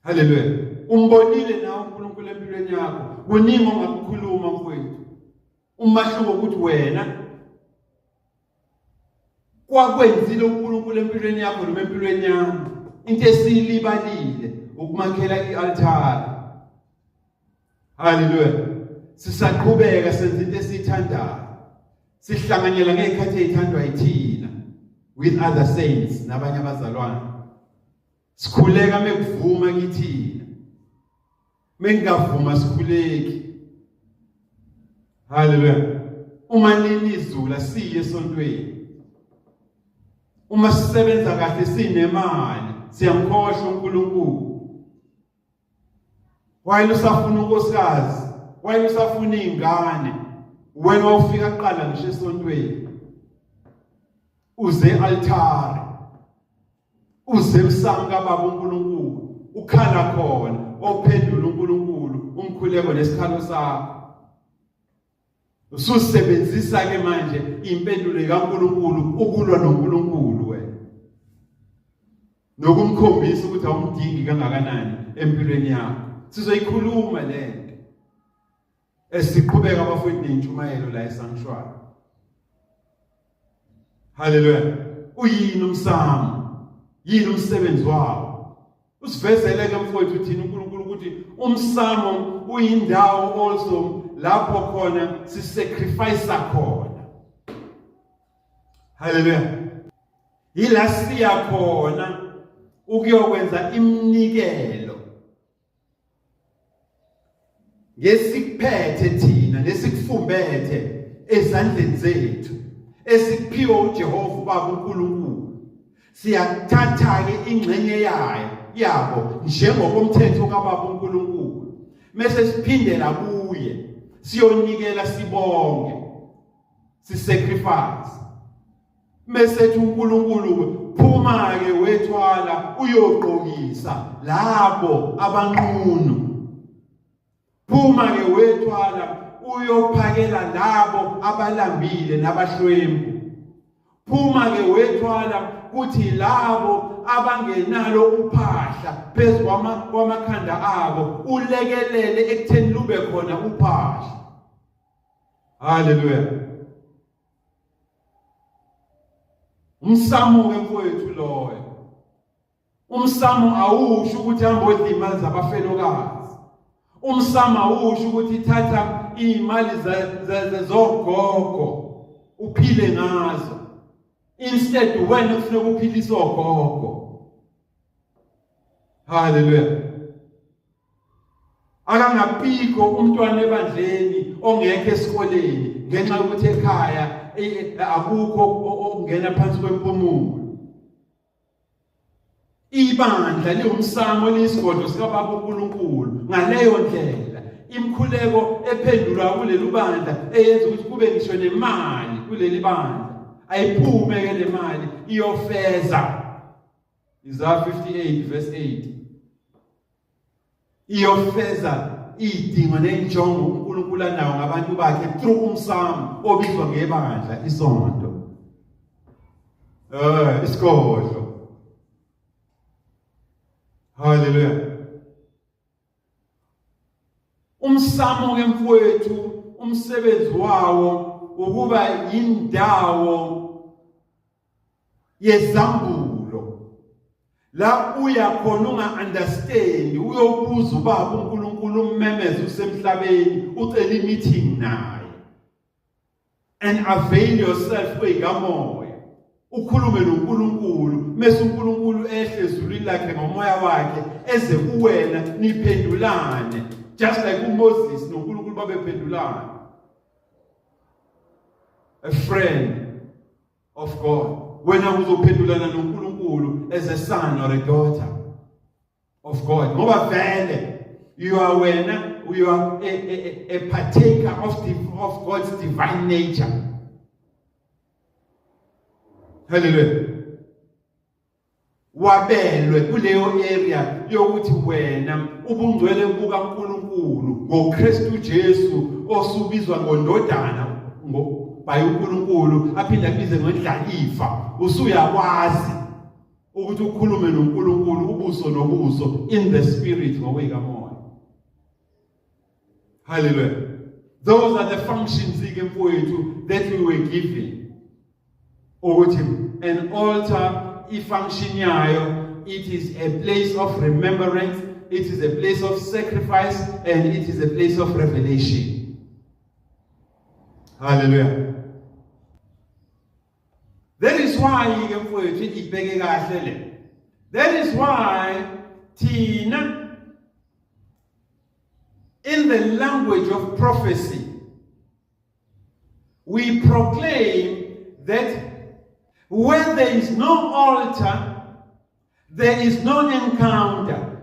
Speaker 1: Haleluya. Umbonile nawe uNkulunkulu empilweni yakho. Kuningi ongakukhuluma mfowethu. Umahluko ukuthi wena kwakwenzile uNkulunkulu empilweni yakho noma empilweni yami. Into esiyilibalile ukumakhela i-altare. Haleluya. Sisaqhubeka senza into esiyithandayo. Sihlanganyela ngezikhathi ezithandwa yithina with other saints nabanye abazalwane. Sikhuleka mekuvuma kithina. Mengavuma sikhuleki. Haleluya. Uma nini izula siye esontweni. Uma sisebenza kahle sinemali siyamkhohlwa uNkulunkulu. While usafuna unkosikazi, while usafuna izingane, wena wawufika kuqala ngisho esontweni. Uze altare. Uze emsamo kaBaba uNkulunkulu, ukhala khona, ophendula uNkulunkulu umkhuleko nesikhalo sakho. Ususebenzisa ke manje impendulo kaNkulunkulu ukulwa noNkulunkulu wena. Nokumkhombisa ukuthi awumdingi kangakanani empilweni yakho. Sizoyikhuluma lento. Esiqhubeka abafowethu nentshumayelo la eSanctuary. Haleluya. Uyini umsamo? Yini umsebenzi wawo? Usivezele ke mfowethu thina uNkulunkulu ukuthi umsamo uyindawo also lapho khona sisacrifice khona. Haleluya. Yila siya khona ukuyokwenza iminikelo ngesikuphethe thina nesikufumbethe ezandleni zethu esikuphiwe uJehova uBaba uNkulunkulu siyathatha-ke ingxenye yayo yabo njengokomthetho kaBaba uNkulunkulu mese siphindela kuye siyonikela sibonge sisacrifice Mese ethi uNkulunkulu phuma ke wethwala uyogqokisa labo abanqunu. Phuma ke wethwala uyophakela labo abalambile nabahlwempu. Phuma ke wethwala kuthi labo abangenalo uphahla phezu kwamakhanda abo ulekelele ekutheni lube khona uphahla. Haleluya. Umsamo ke mfowethu loyo. Umsamo awusho ukuthi hamba odla imali zabafelokazi. Umsamo awusho ukuthi thatha imali zogogo uphile ngazo. Instead wena kufuneka uphilise ogogo. Hallelujah. Akangabikho umntwana ebandleni ongekho esikoleni ngenxa yokuthi ekhaya akukho okungena phansi kwempumulo. Ibandla liwumsamo liyisigodlo sikaBaba uNkulunkulu. Ngaleyo ndlela imikhuleko ephendulwa kuleli bandla eyenza ukuthi kube ngisho nemali kuleli bandla ayiphume ke le mali iyofeza. Isaiah 58 verse 8. Iyofeza idingo nenjongo uNkulunkulu anawo ngabantu bakhe through umsamo obizwa ngebandla isonto. Eh isigodlo. Hallelujah. Umsamo ke mfowethu umsebenzi wawo ukuba indawo yezambulo la uya khona unga understand uyobuza ubaba uNkulunkulu ummemeze usemhlabeni ucela i-meeting naye and avail yourself kweyikamoya ukhulume noNkulunkulu mese uNkulunkulu ehle ezulwini lakhe ngomoya wakhe eze kuwena niphendulane just like uMoses noNkulunkulu babephendulana a friend of God. Wena uzophendulana noNkulunkulu as a son or a daughter of God. Ngoba vele you are wena you are a partaker of God's divine nature. Hallelujah. Wabelwe kuleyo area yokuthi wena ubungcwele bukaNkulunkulu ngoKristu Jesu osubizwa ngondodana by uNkulunkulu aphinde abize ngendlalifa usuyakwazi. Ukuthi ukhulume noNkulunkulu ubuso nobuso in the spirit ngokuyikamoya. Hallelujah. Those are the functions ke mfowethu that we were given. Ukuthi an altar, i-function yayo, it is a place of remembrance, it is a place of sacrifice, and it is a place of revelation. Hallelujah. That is why ke mfowethu ibheke kahle le. That is why thina, in the language of prophecy, we proclaim that where there is no altar, there is no encounter.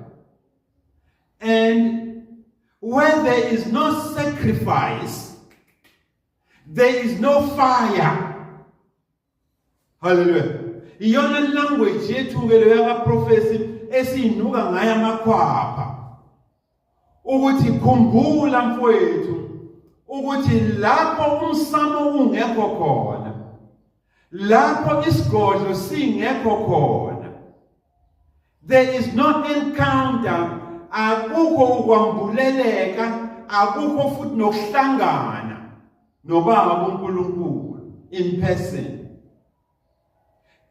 Speaker 1: And where there is no sacrifice, there is no fire. Hallelujah. Iyona language yethu ke leyo yaka prophecy esiyinuka ngayo amakhwapha. Ukuthi khumbula mfowethu ukuthi lapho umsamo ungekho khona, lapho isigodlo singekho khona, there is no encounter, akukho ukwambuleleka, akukho futhi nokuhlangana noBaba uNkulunkulu in person.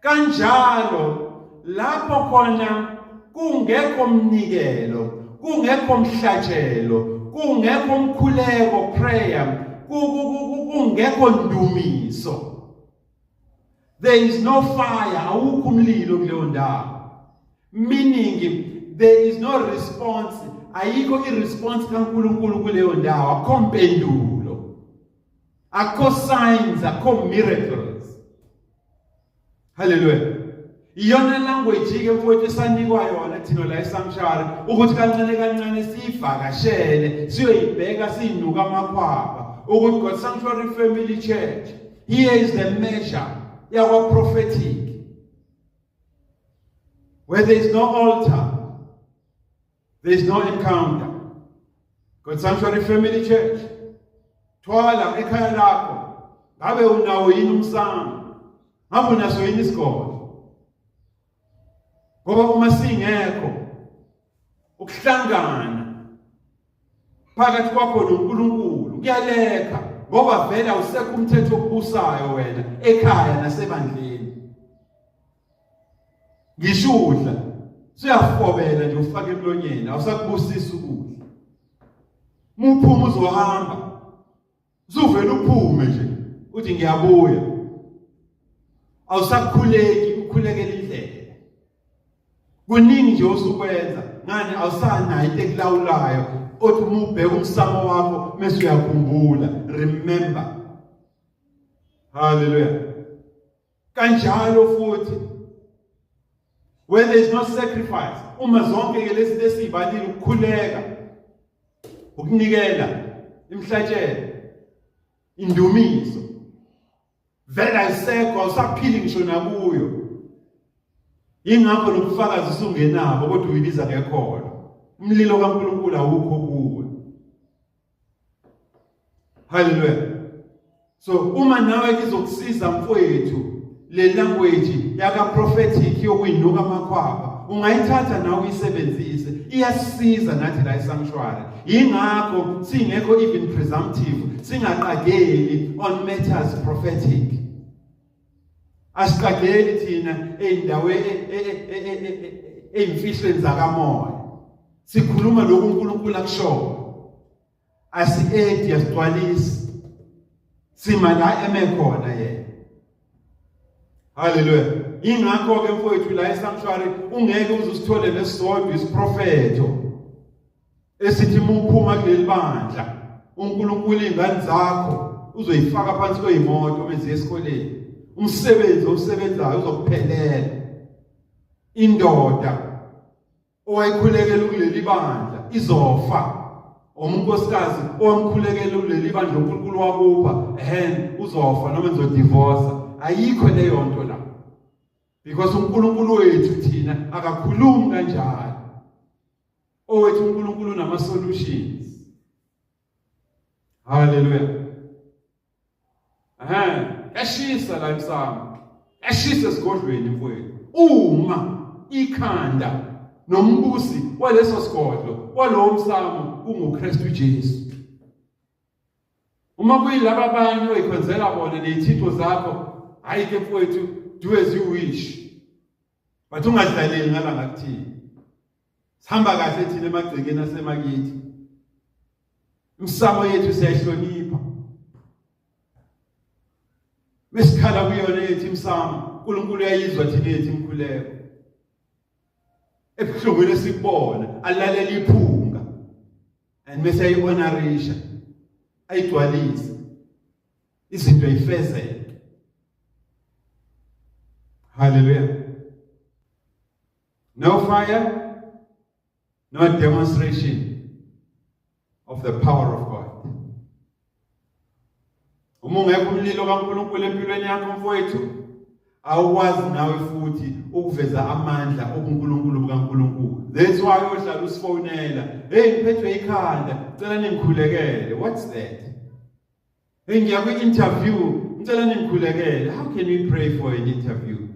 Speaker 1: Kanjalo lapho khona kungekho mnikelo, kungekho mhlatshelo, kungekho mkhuleko, prayer, kungekho ndumiso, there is no fire, awukho umlilo kuleyo ndawo, meaning there is no response, ayikho i-response kaNkulunkulu kuleyo ndawo, akukho mpendulo, akukho signs, akukho miracles. Hallelujah. Iyona language ke mfowethu esanikwa yona thina la esanctuary ukuthi kancane kancane siyivakashele, siyoyibheka, siyinuka amakhwapha ukuthi God Sanctuary Family Church, here is the measure yakwa prophetic: where there is no altar, there is no encounter. God Sanctuary Family Church, thwala ekhaya lakho, ngabe unawo yini umsamo? Ngabe unaso yini isigodlo? Ngoba uma singekho ukuhlangana phakathi kwakho noNkulunkulu kuyalekha, ngoba vele awusekho umthetho okubusayo wena ekhaya nasebandleni. Ngisho udla suyafobela nje ufake emlonyeni, awusakubusisa ukudla. Muphuma uzohamba, usuvela uphume nje uthi ngiyabuya, awusakhuleki ukhulekela indlela. Kuningi nje osukwenza ngani, awusanayo into ekulawulayo othi uma ubheka umsamo wakho mase uyakhumbula, remember. Hallelujah. Kanjalo futhi where there is no sacrifice, uma zonke ke lezi lesibalile, ukukhuleka, ukunikela imhlatshelo, indumiso, vele ayisekho, awusaphili ngisho nakuyo. Ingakho nobufakazi usungenabo, kodwa uyibiza ngekholo. Umlilo kaNkulunkulu awukho kuwe. Haleluya. So uma nawe izokusiza mfowethu le language yaka prophetic yokuyinuka amakhwapha, ungayithatha nawe uyisebenzise, iyasisiza nathi la esanctuary. Ingakho singekho even presumptive, singaqageli on matters prophetic. Asiqageli thina ey'ndaweni ey'mfihlweni zakamoya, sikhuluma lokhu uNkulunkulu akushoyo, asi-edi, asigcwalisi, sima la eme khona yena. Haleluya. Ingakho-ke mfowethu la esanctuary ungeke uze usithole nesisodwa isiprofetho esithi uma uphuma kuleli bandla uNkulunkulu ingane zakho uzoyifaka phansi kweyimoto uma ziya esikoleni, umsebenzi owusebenzayo uzokuphelela, indoda owayikhulekela kuleli bandla izofa, uma unkosikazi owamkhulekela kuleli bandla uNkulunkulu wakupha hen uzofa noma nizodivorce. Ayikho leyo nto la, because uNkulunkulu wethu thina akakhulumi kanjalo. Owethu uNkulunkulu unama solutions. Haleluya. Ehhe, yashisa la emsamo, yashisa esigodlweni mfowethu. Uma ikhanda nombusi waleso sigodlo walowo msamo kunguKristu Jesu. Uma kuyilaba abanye oyikhonzela bona ney'thixo zakho, hhayi ke mfowethu, do as you wish. But ungadlaleli ngala ngakuthini. Sihamba kahle thina emagcekeni asemakithi. Imsamo yethu siyayihlonipha. Mesikhala kuyona yethu imsamo, uNkulunkulu uyayizwa thina yethu imikhuleko. Ebuhlungwini esikubona, alalela iphunga. And bese ayi-honorisha, ayigcwalise. Izinto ayifezeke. Hallelujah. No fire, no demonstration of the power of God. Uma ungekho umlilo kaNkulunkulu empilweni yakho mfowethu, awukwazi nawe futhi ukuveza amandla obuNkulunkulu bukaNkulunkulu. That's why ohlala usifonela, hey ngiphethwe ikhanda, cela ningikhulekele. What's that? Hey ngiya kwi-interview, ngicela ningikhulekele. How can we pray for an interview?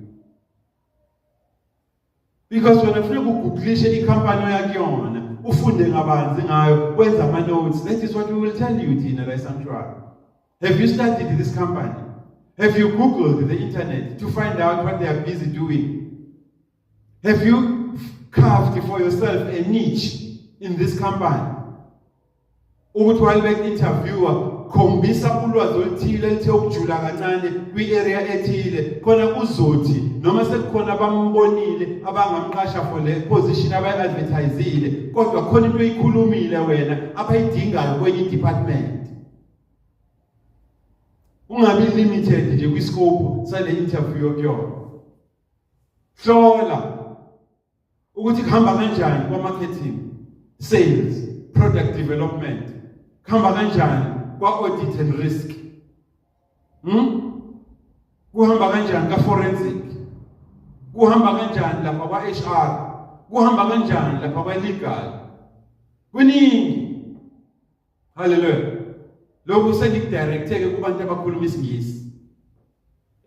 Speaker 1: Because wena kufuneka ugooglishe ikhampani oyakuyona, ufunde ngabanzi ngayo, wenze ama-notes. That is what we will tell you thina la esanctuary. Have you studied this company? Have you googled the internet to find out what they are busy doing? Have you carved for yourself a niche in this company? Ukuthi while beku-interviewer khombisa ulwazi oluthile elithe ukujula kancane kwi-area ethile khona kuzothi noma sekukhona abambonile abangamqasha for le position abayi-advertisile kodwa khona into oyikhulumile wena abayidingayo kwenye i-department. Ungabi limited nje kwi-scope sale interview okuyona. Hlola ukuthi kuhamba kanjani kwa-marketing, sales, product development, kuhamba kanjani kwa-audit and risk, Kuhamba kanjani ka-forensic, kuhamba kanjani lapha kwa-HR, kuhamba kanjani lapha kwa-legal, kuningi. Hallelujah. Lokhu sengikudirecteke kubantu abakhuluma isiNgisi.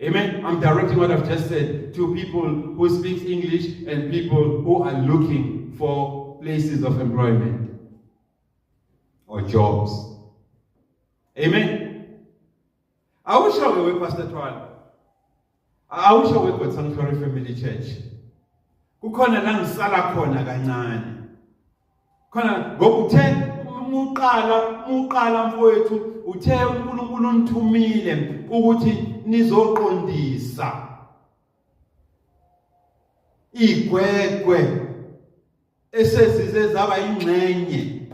Speaker 1: Amen. I'm directing what I've just said to people who speak English and people who are looking for places of employment or jobs. Amen. Awusho-ke we Pastor Thwala. Awusho we God Sanctuary Family Church. Kukhona la ngisala khona kancane. Khona ngoba uthe muqala mfowethu uthe uNkulunkulu unithumile ukuthi nizoqondisa igwegwe esezize zaba ingxenye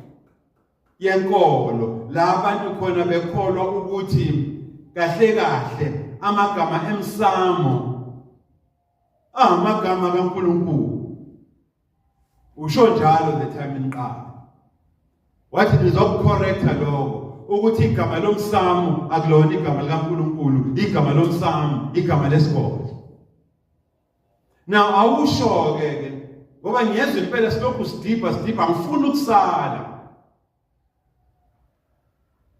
Speaker 1: yenkolo la abantu khona bekholwa ukuthi kahle kahle amagama emsamo amagama kaNkulunkulu. Usho njalo the time niqala. Wathi nizokucorrecta lokho ukuthi igama lomsamo akulona igama likaNkulunkulu, igama lomsamo, igama lesigodlo. Now awusho ke ke ngoba ngiyezwa impela silokhu sidibha sidibha angifuni ukusala.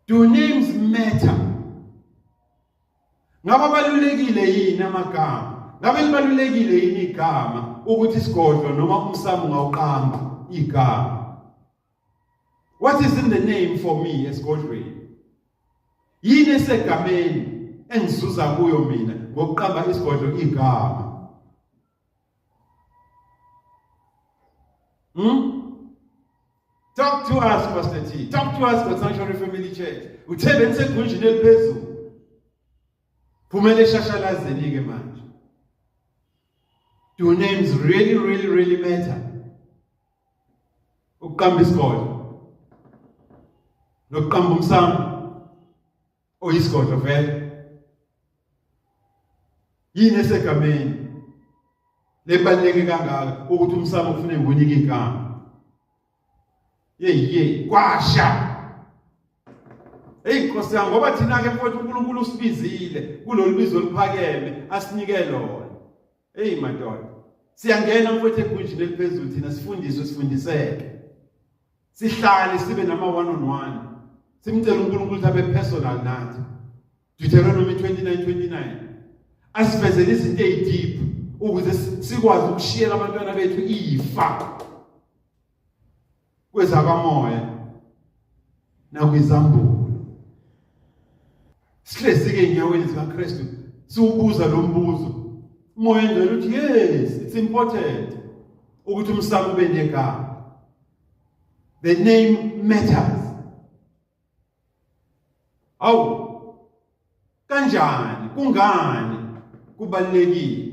Speaker 1: Do names matter? Ngabe abalulekile yini amagama? Ngabe libalulekile yini igama ukuthi isigodlo noma umsamo ungawuqamba igama? What is in the name for me esigodlweni? Yini esegameni engizuza kuyo mina ngokuqamba isigodlo igama? Talk to us, Pastor T. Talk to us, God Sanctuary Family Church. Uthe benisegunjini eliphezulu. Phumela eshashalazeni ke manje. Do names really, really, really matter? Ukuqamba isigodlo. Nokuqamba umsamo. Oyisigodlo vele. Yini esegameni lebaluleke kangaka ukuthi umsamo kufuneka unike igama? Hey hey kwasha. Hey Nkosi yami ngoba thina ke mfowethu uNkulunkulu usibizile kulolu bizo oluphakeme asinike lona. Hey madoda. Siyangena mfowethu egunjini eliphezulu thina sifundiswe sifundiseke. Sihlale sibe nama one on one. Simcela uNkulunkulu ukuthi abe personal nathi. Deuteronomy 29:29. Asivezele izinto ezideep. Ukuze sikwazi ukushiyela abantwana bethu ifa kwezakamoya nakwizambulo. Sihlezi-ke ey'nyaweni zikaKristu siwubuza lo mbuzo. Umoya engcwele uthi yes, it's important ukuthi umsamo ube negama. The name matters. Awu kanjani kungani kubalulekile?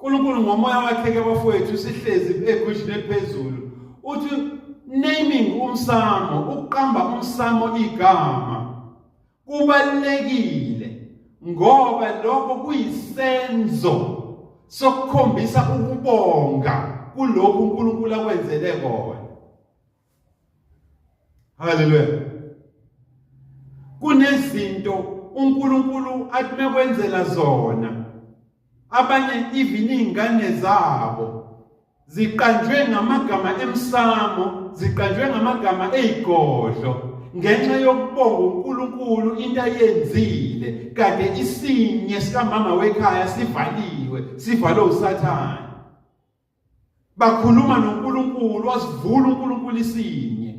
Speaker 1: uNkulunkulu ngomoya wakhe ke bafowethu sihlezi egujini eliphezulu uthi naming umsamo ukuqamba umsamo igama kubalulekile ngoba lokho kuyisenzo sokukhombisa ukubonga kulokhu uNkulunkulu akwenzele kona. Haleluya. Kunezinto uNkulunkulu athi mekwenzela zona abanye even izingane zabo ziqanjwe ngamagama emsamo, ziqanjwe ngamagama ezigodlo ngenxa yokubonga uNkulunkulu into ayenzile kade isinye sikamama wekhaya sivaliwe, sivalwe uSathane. Bakhuluma noNkulunkulu, wasivula uNkulunkulu isinye.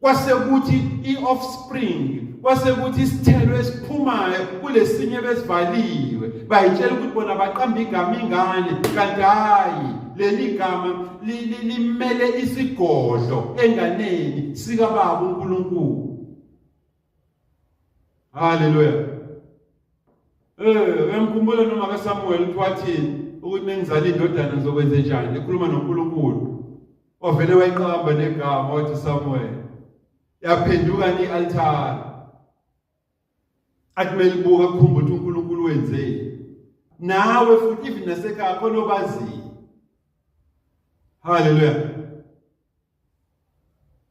Speaker 1: Kwase kuthi i-offspring, kwase kuthi isithelo esiphumayo kulesinye besivaliwe, bayitshela ukuthi bona baqamba igama ingane, kanti hhayi, leli gama limele isigodlo enganeni sikababa uNkulunkulu. Haleluya. Eh, uyamkhumbula noma kaSamuel ukuthi wathini ukuthi mengizala indodana ngizokwenze njani, ekhuluma noNkulunkulu. Wavele wayiqamba negama wathi Samuel. Yaphenduka ni-altare. Athi melibuka kukhumbula ukuthi uNkulunkulu wenzeni. Nawe futhi even nasekhaya khona obaziyo. Haleluya.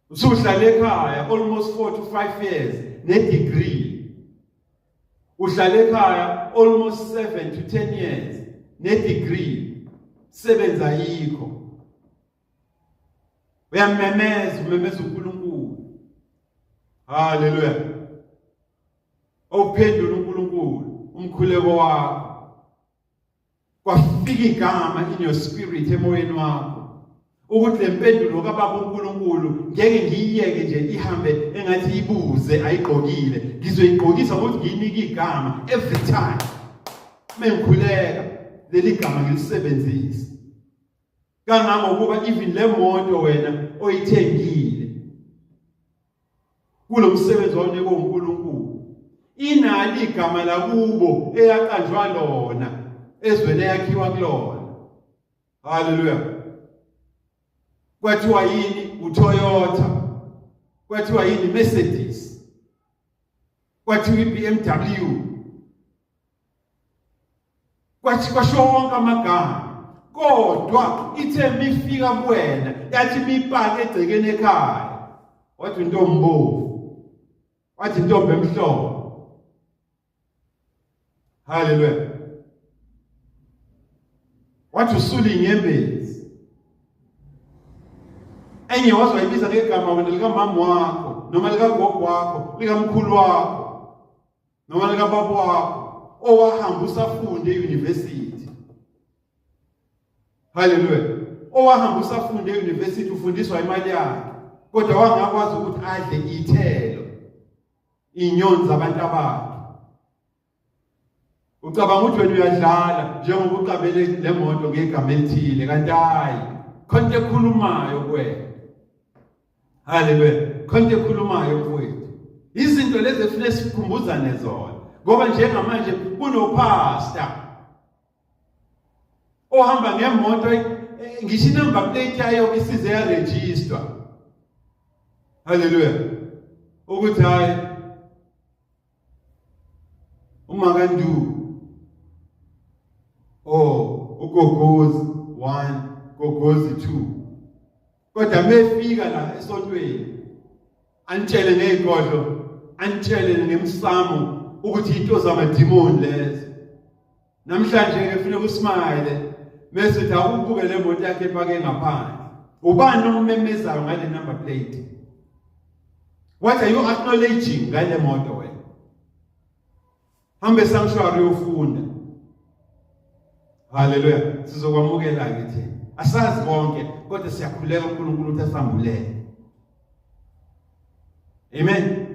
Speaker 1: Usuhlale ekhaya almost 4 to 5 years ne-degree. Uhlale ekhaya almost 7 to 10 years ne-degree. Sebenza yikho. Uyamemeza, umemeza uNkulunkulu. Haleluya. Awuphendula uNkulunkulu umkhuleko wakho. Kwafika igama in your spirit, emoyeni wakho, ukuthi le mpendulo kababa uNkulunkulu ngeke ngiyiyeke nje ihambe engathi ibuze ayigqokile, ngizoyigqokisa ngokuthi ngiyinike igama every time mengikhuleka, leli gama ngilisebenzise kangangokuba even le moto wena oyithengile kulo msebenzi wawunikwe uNkulunkulu inalo igama lakubo eyaqanjwa lona ezweni eyakhiwa kulona. Haleluya. Kwathiwa yini? uToyota. Kwathiwa yini? Mercedes. Kwathiwa iBMW. Kwathi kwasho wonke amagama, kodwa ithe mifika kuwena yathi mipake egcekeni ekhaya, wathi intombovu, wathi intombi emhlophe. Haleluya. Wathi usula inyembezi. Enye waze wayibiza ngegama wena likamama wakho noma likagogo wakho, likamkhulu wakho noma likababa wakho owahamba usafunde e-university. Haleluya. Owahamba usafunde e-university ufundiswa imali yakhe, kodwa wangakwazi ukuthi adle ithelo inyoni zabantu abakhe. Ucabanga ukuthi wena uyadlala njengoba uqabele le moto ngegama elithile, kanti hayi, khona into ekhulumayo kuwena. Haleluya. Khona into ekhulumayo mfowethu. Izinto lezi efune sikhumbuzane zona, ngoba njengamanje kunopastor ohamba ngemoto, ngisho inumber plate yayo isize yaregister. Haleluya. Ukuthi hayi, uma kandu oh ugogozi 1, gogozi 2, kodwa mefika la esontweni anitshele ngezigodlo, anitshele ngemsamo ukuthi into zamadimoni lezo. Namhlanje ke kufuneka usmile mase uthi awubuke le moto yakhe epake ngaphandle. Ubani ommemezayo ngale number plate? What are you acknowledging ngale moto wena? Hambe sanctuary uyofunda. Haleluya. Sizokwamukela ke thina. Asazi konke kodwa siyakhuleka uNkulunkulu ukuthi asambulele. Amen.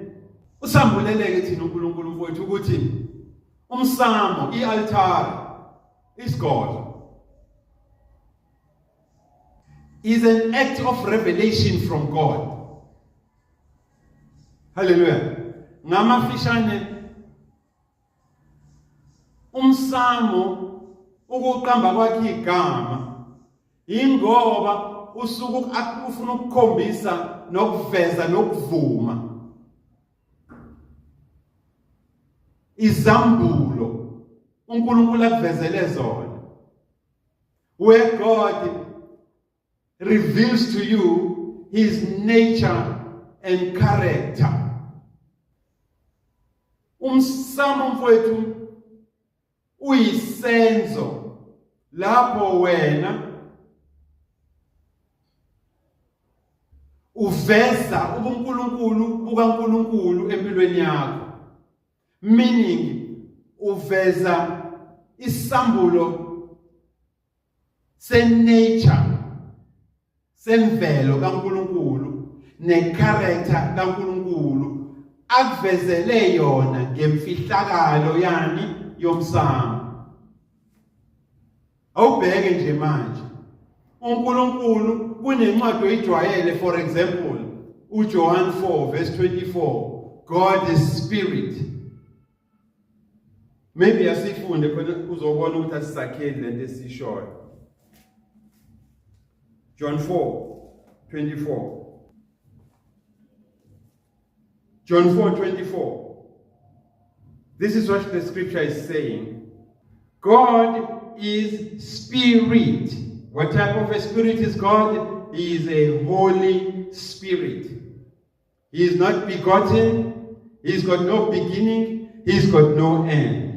Speaker 1: Usambuleleke thina uNkulunkulu mfowethu ukuthi umsamo, ialtar, isigodlo is an act of revelation from God. Hallelujah. Ngamafishane umsamo ukuqamba kwakhe igama ingoba usuke ufuna ukukhombisa nokuveza nokuvuma izambulo uNkulunkulu akuvezele zona where God reveals to you his nature and character. Umsamo mfowethu uyisenzo lapho wena uveza ubuNkulunkulu bukaNkulunkulu empilweni yakho meaning uveza isambulo senature semvelo kaNkuluNkulu necharacter kaNkuluNkulu akuvezele yona ngemfihlakalo yani yomsamo. Awubheke nje manje uNkulunkulu kunencwadi oyijwayele, for example uJohn 4 verse 24, God is spirit. Maybe asifunde khona uzobona ukuthi asisakheli lento esishoyo. John 4:24. John 4:24. This is what the scripture is saying. God is spirit. What type of a spirit is God? He is a holy spirit. He is not begotten. He's got no beginning. He's got no end.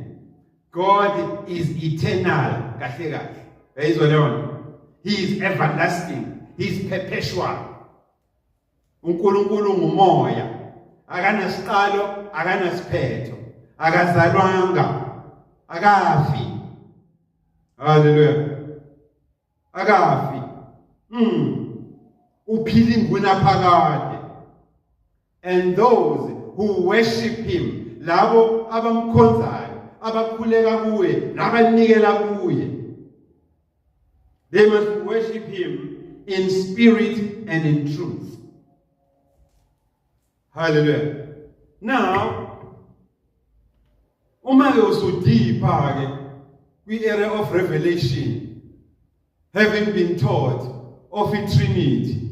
Speaker 1: God is eternal. Kahle kahle. Uyayizwa leyo nto? He is everlasting. He is perpetual. uNkulunkulu ngumoya. Akanasiqalo, akanasiphetho. Akazalwanga. Akafi. Hallelujah. Akafi. Uphila ingunaphakade. And those who worship him, labo abamkhonzayo, abakhuleka kuye, nabanikela kuye, they must worship him in spirit and in truth. Hallelujah. Now, uma ke usudipha ke kwi-area of revelation, having been taught of a Trinity,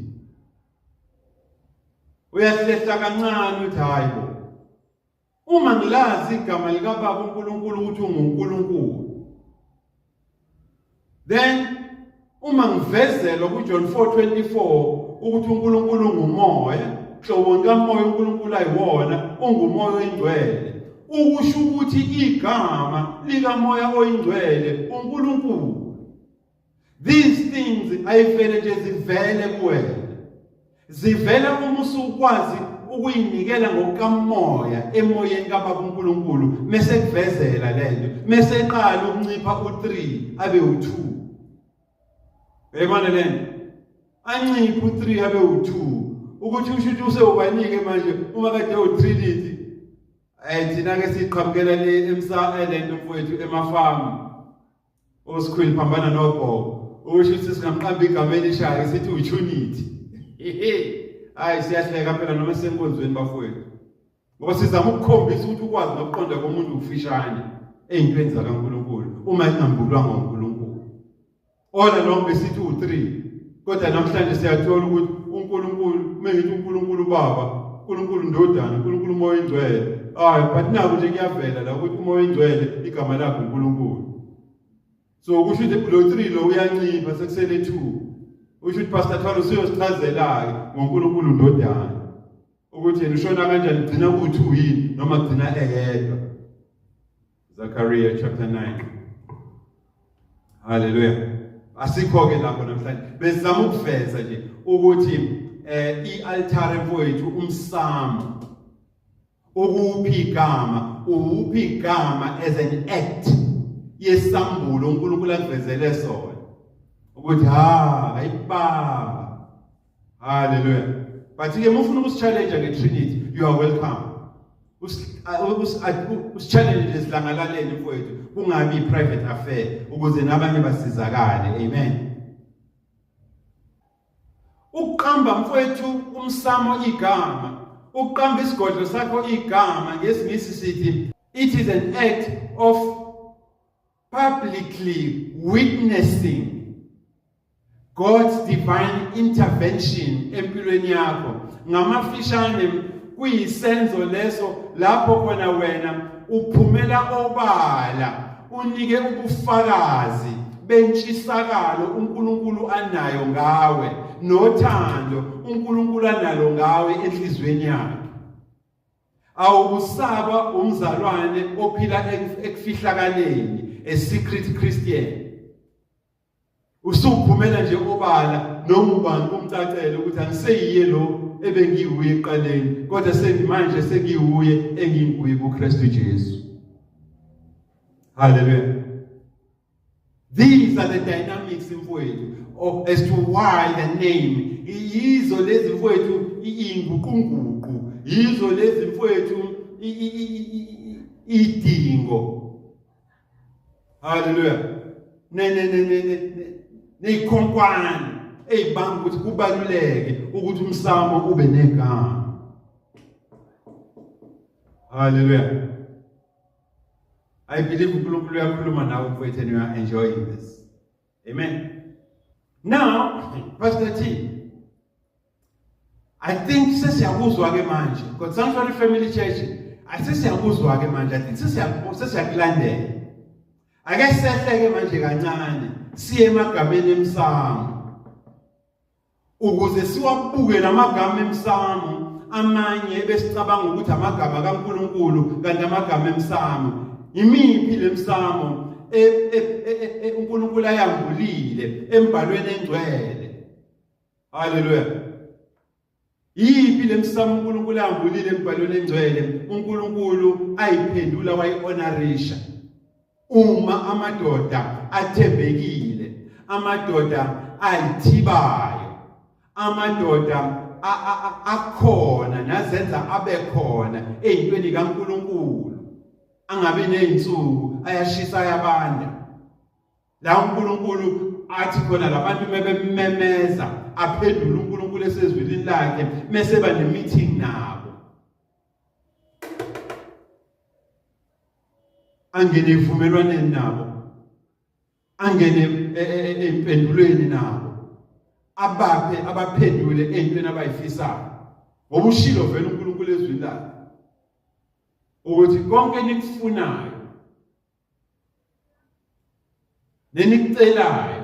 Speaker 1: uyahlehla kancane uthi hayi bo, uma ngilazi igama likaBaba uNkulunkulu ukuthi unguNkulunkulu, then uma ngivezelwa kuJohn 4:24 ukuthi uNkulunkulu ungumoya, hlobo kamoya uNkulunkulu ayiwona, ungumoya oyingcwele, ukusho ukuthi igama likamoya oyingcwele uNkulunkulu. These things ayivele nje zivele kuwena, zivela uma usukwazi ukuyinikela ngokukamoya emoyeni kaBaba uNkulunkulu, mese kuvezela lento, mese eqala ukuncipha u3 abe u2. Uyayibona lento? Anciphe u3 abe u2, ukuthi usho ukuthi usewubanike manje uma kade u-Trinity. Thina ke siqhamukela le emsa lento mfowethu emafamu osikhwili phambana nogogo, usho ukuthi singamqamba igama elishayo sithi uTunity. Hayi, siyahleka phela noma senkonzweni bafowethu, ngoba sizama ukukhombisa ukuthi ukwazi nokuqonda komuntu ufishane ey'ntweni zakaNkulunkulu uma ingambulwanga uNkulunkulu. All along besithi u-3, kodwa namhlanje siyathola ukuthi uNkulunkulu, uma ngithi uNkulunkulu Baba, uNkulunkulu Ndodana, uNkulunkulu Moya Oyingcwele, hayi, but naku nje kuyavela la ukuthi uMoya Oyingcwele igama lakhe uNkulunkulu. So kusho ukuthi lo 3 lo uyancipha, sekusele 2. Usho ukuthi Pastor Thwalo usuyosichazela-ke ngoNkulunkulu Ndodana ukuthi yena ushona kanjani, gcina ku-2 yini noma gcina eyedwa. Zechariah chapter 9. Hallelujah. Asikho ke lapho namhlanje, bezama ukuveza nje ukuthi i-altare mfowethu, umsamo, ukuphi igama, uphi igama as an act. yesambulo uNkulunkulu akuvezele sona ukuthi ha ayibamba. Hallelujah. But ke mufuna ukusi-challenge nge-Trinity, you are welcome. Usi-challenge esidlangalaleni mfowethu, kungabi private affair ukuze nabanye basizakale. Amen. Ukuqamba mfowethu umsamo igama, ukuqamba isigodlo sakho igama, ngesingisi sithi it is an act of publicly witnessing God's divine intervention empilweni yakho. Ngamafishane kuyisenzo leso lapho khona wena uphumela obala unike ubufakazi bentshisakalo uNkulunkulu anayo ngawe nothando uNkulunkulu analo ngawe enhliziyweni yakhe. Awukusaba umzalwane ophila ekufihlakaleni, a secret Christian. Usuphumela nje obala noma ubani kumcacele ukuthi angiseyiye lo ebengiwuye ekuqaleni, kodwa sengimanje sengiwuye enginguye kuKristu Jesu. Hallelujah. These are the dynamics mfowethu as to why the name. Yizo lezi mfowethu inguqunguqu, yizo lezi mfowethu idingo. Hallelujah. Ne ne ne ne ne neyikhonkwane eyibanga ukuthi kubaluleke ukuthi umsamo ube negama. Hallelujah. I believe uNkulunkulu uyakhuluma nawe mfowethu and you are enjoying this. Amen. Now, Pastor T, I think sesiyakuzwa ke manje. God Sanctuary Family Church, asesiyakuzwa ke manje. I think sesiyakulandela. Ake sehle ke manje kancane siye emagameni emsamo. Ukuze siwabuke lamagama emsamo, amanye besicabanga ukuthi amagama kaNkuluNkulu kanti amagama emsamo. Imiphi lemsamo uNkulunkulu ayambulile embhalweni engcwele? Haleluya. Yiphi lemsamo uNkulunkulu ayambulile embhalweni engcwele uNkulunkulu ayiphendula wayihonorisha? Uma amadoda athembekile, amadoda ayithibayo, amadoda akhona nazenza abe khona eyintweni kaNkulunkulu, angabi nezinsuku ayashisa ayabanda, la uNkulunkulu athi khona labantu mebememeza aphendule uNkulunkulu esezwini lakhe mese ba ne-meeting nabo, angene evumelwaneni nabo, angene empendulweni nabo, abaphe abaphendule entweni abayifisayo, ngoba ushilo vele uNkulunkulu ezwini lakhe ukuthi konke enikufunayo nenikucelayo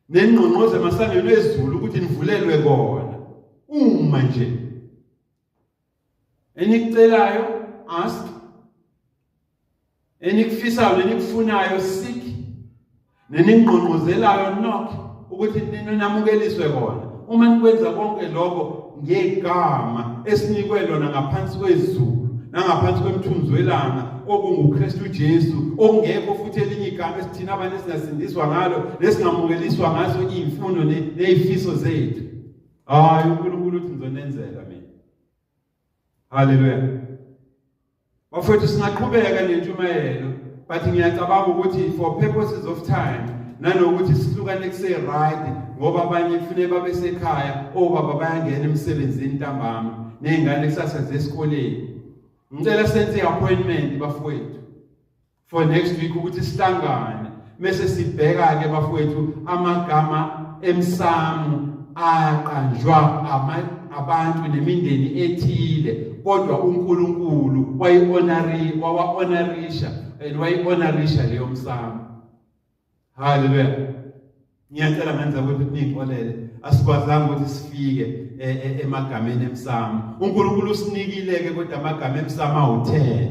Speaker 1: nengqongqoze emasangweni ezulu ukuthi nivulelwe kona, uma nje enikucelayo ask, enikufisayo nenikufunayo seek, neningqongqozelayo knock, ukuthi ninamukeliswe kona. Uma nikwenza konke lokho ngegama esinikwe lona ngaphansi kwezulu nangaphansi kwemthunzi welanga, okunguKristu Jesu, okungekho futhi elinye igama esithina abantu esingasindiswa ngalo nesingamukeliswa ngaso iy'mfuno ney'fiso zethu. Hhayi, uNkulunkulu uthi ngizonenzela mina. Haleluya. Bafowethu, singaqhubeka nentshumayelo, but ngiyacabanga ukuthi for purposes of time nanokuthi sihlukane kuse-right, ngoba abanye kufuneka babe sekhaya, obaba bayangena emsebenzini ntambama, ney'ngane kusasa zesikoleni. Ngicela senze i-appointment bafowethu for next week ukuthi sihlangane mese sibheka ke bafowethu amagama emsamo aqanjwa abantu nemindeni ethile, kodwa uNkulunkulu wayi-honori wawa-honorisha and wayi-honorisha leyo msamo. Haleluya. Ngiyacela ngenza ukuthi ningixolele, asikwazanga ukuthi sifike emagameni emsamo. uNkulunkulu usinikile ke kodwa amagama emsamo awu-10.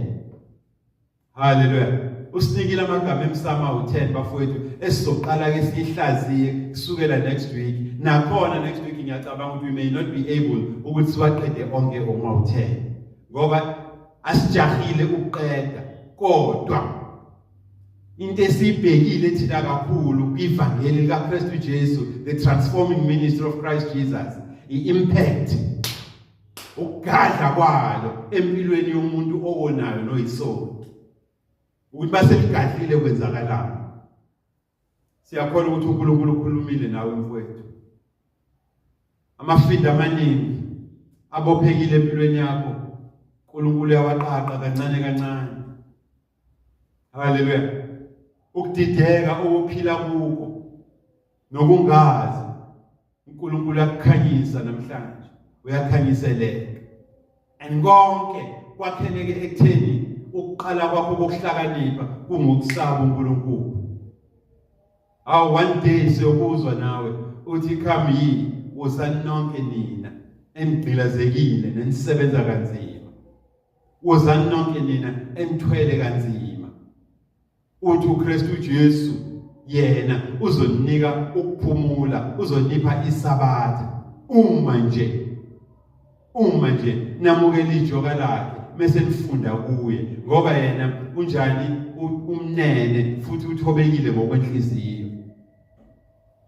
Speaker 1: Haleluya. Usinikile amagama emsamo awu-10 bafowethu, esizoqala ke siyihlaziye kusukela next week. Nakhona next week ngiyacabanga ukuthi we may not be able ukuthi siwaqede onke ongawu-10, ngoba asijahile ukuqeda, kodwa Into esiyibhekile thina kakhulu kwivangeli likaKristu Jesu, the transforming ministry of Christ Jesus, i-impact, ukugadla kwalo empilweni yomuntu owonayo noyisoni, ukuthi baseligadlile kwenzakalani. Siyakholwa ukuthi uNkulunkulu ukhulumile nawe mfowethu. Amafinda amaningi abophekile empilweni yakho, uNkulunkulu uyawaqaqa kancane kancane. Haleluya. Ukudideka okuphila kuko nokungazi, uNkulunkulu uyakukhanyisa namhlanje, uyakhanyiseleka. And konke kwakheleke ekutheni ukuqala kwakho kokuhlakanipha kungokusaba uNkulunkulu. Awu, one day siyokuzwa nawe uthi, "Come ye, wozani nonke nina enigqilazekile nenisebenza kanzima, wozani nonke nina enithwele kanzima." Uthi uKristu Jesu yena uzonika ukuphumula, uzonipha isabatha uma nje namukela ijoka lakhe bese nifunda kuye, ngoba yena unjani? Umnene futhi uthobekile ngokwenhliziyo.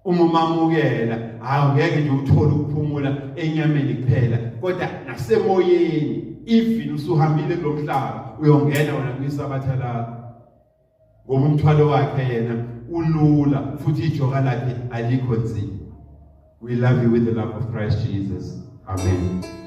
Speaker 1: Uma umamukela, hayi, ngeke nje uthole ukuphumula enyameni kuphela, kodwa nasemoyeni. Even usuhambile kulomhlaba, uyongena wena kwisabatha lakho, ngoba umthwalo wakhe yena ulula futhi ijoka lakhe alikho nzima. We love you with the love of Christ Jesus. Amen.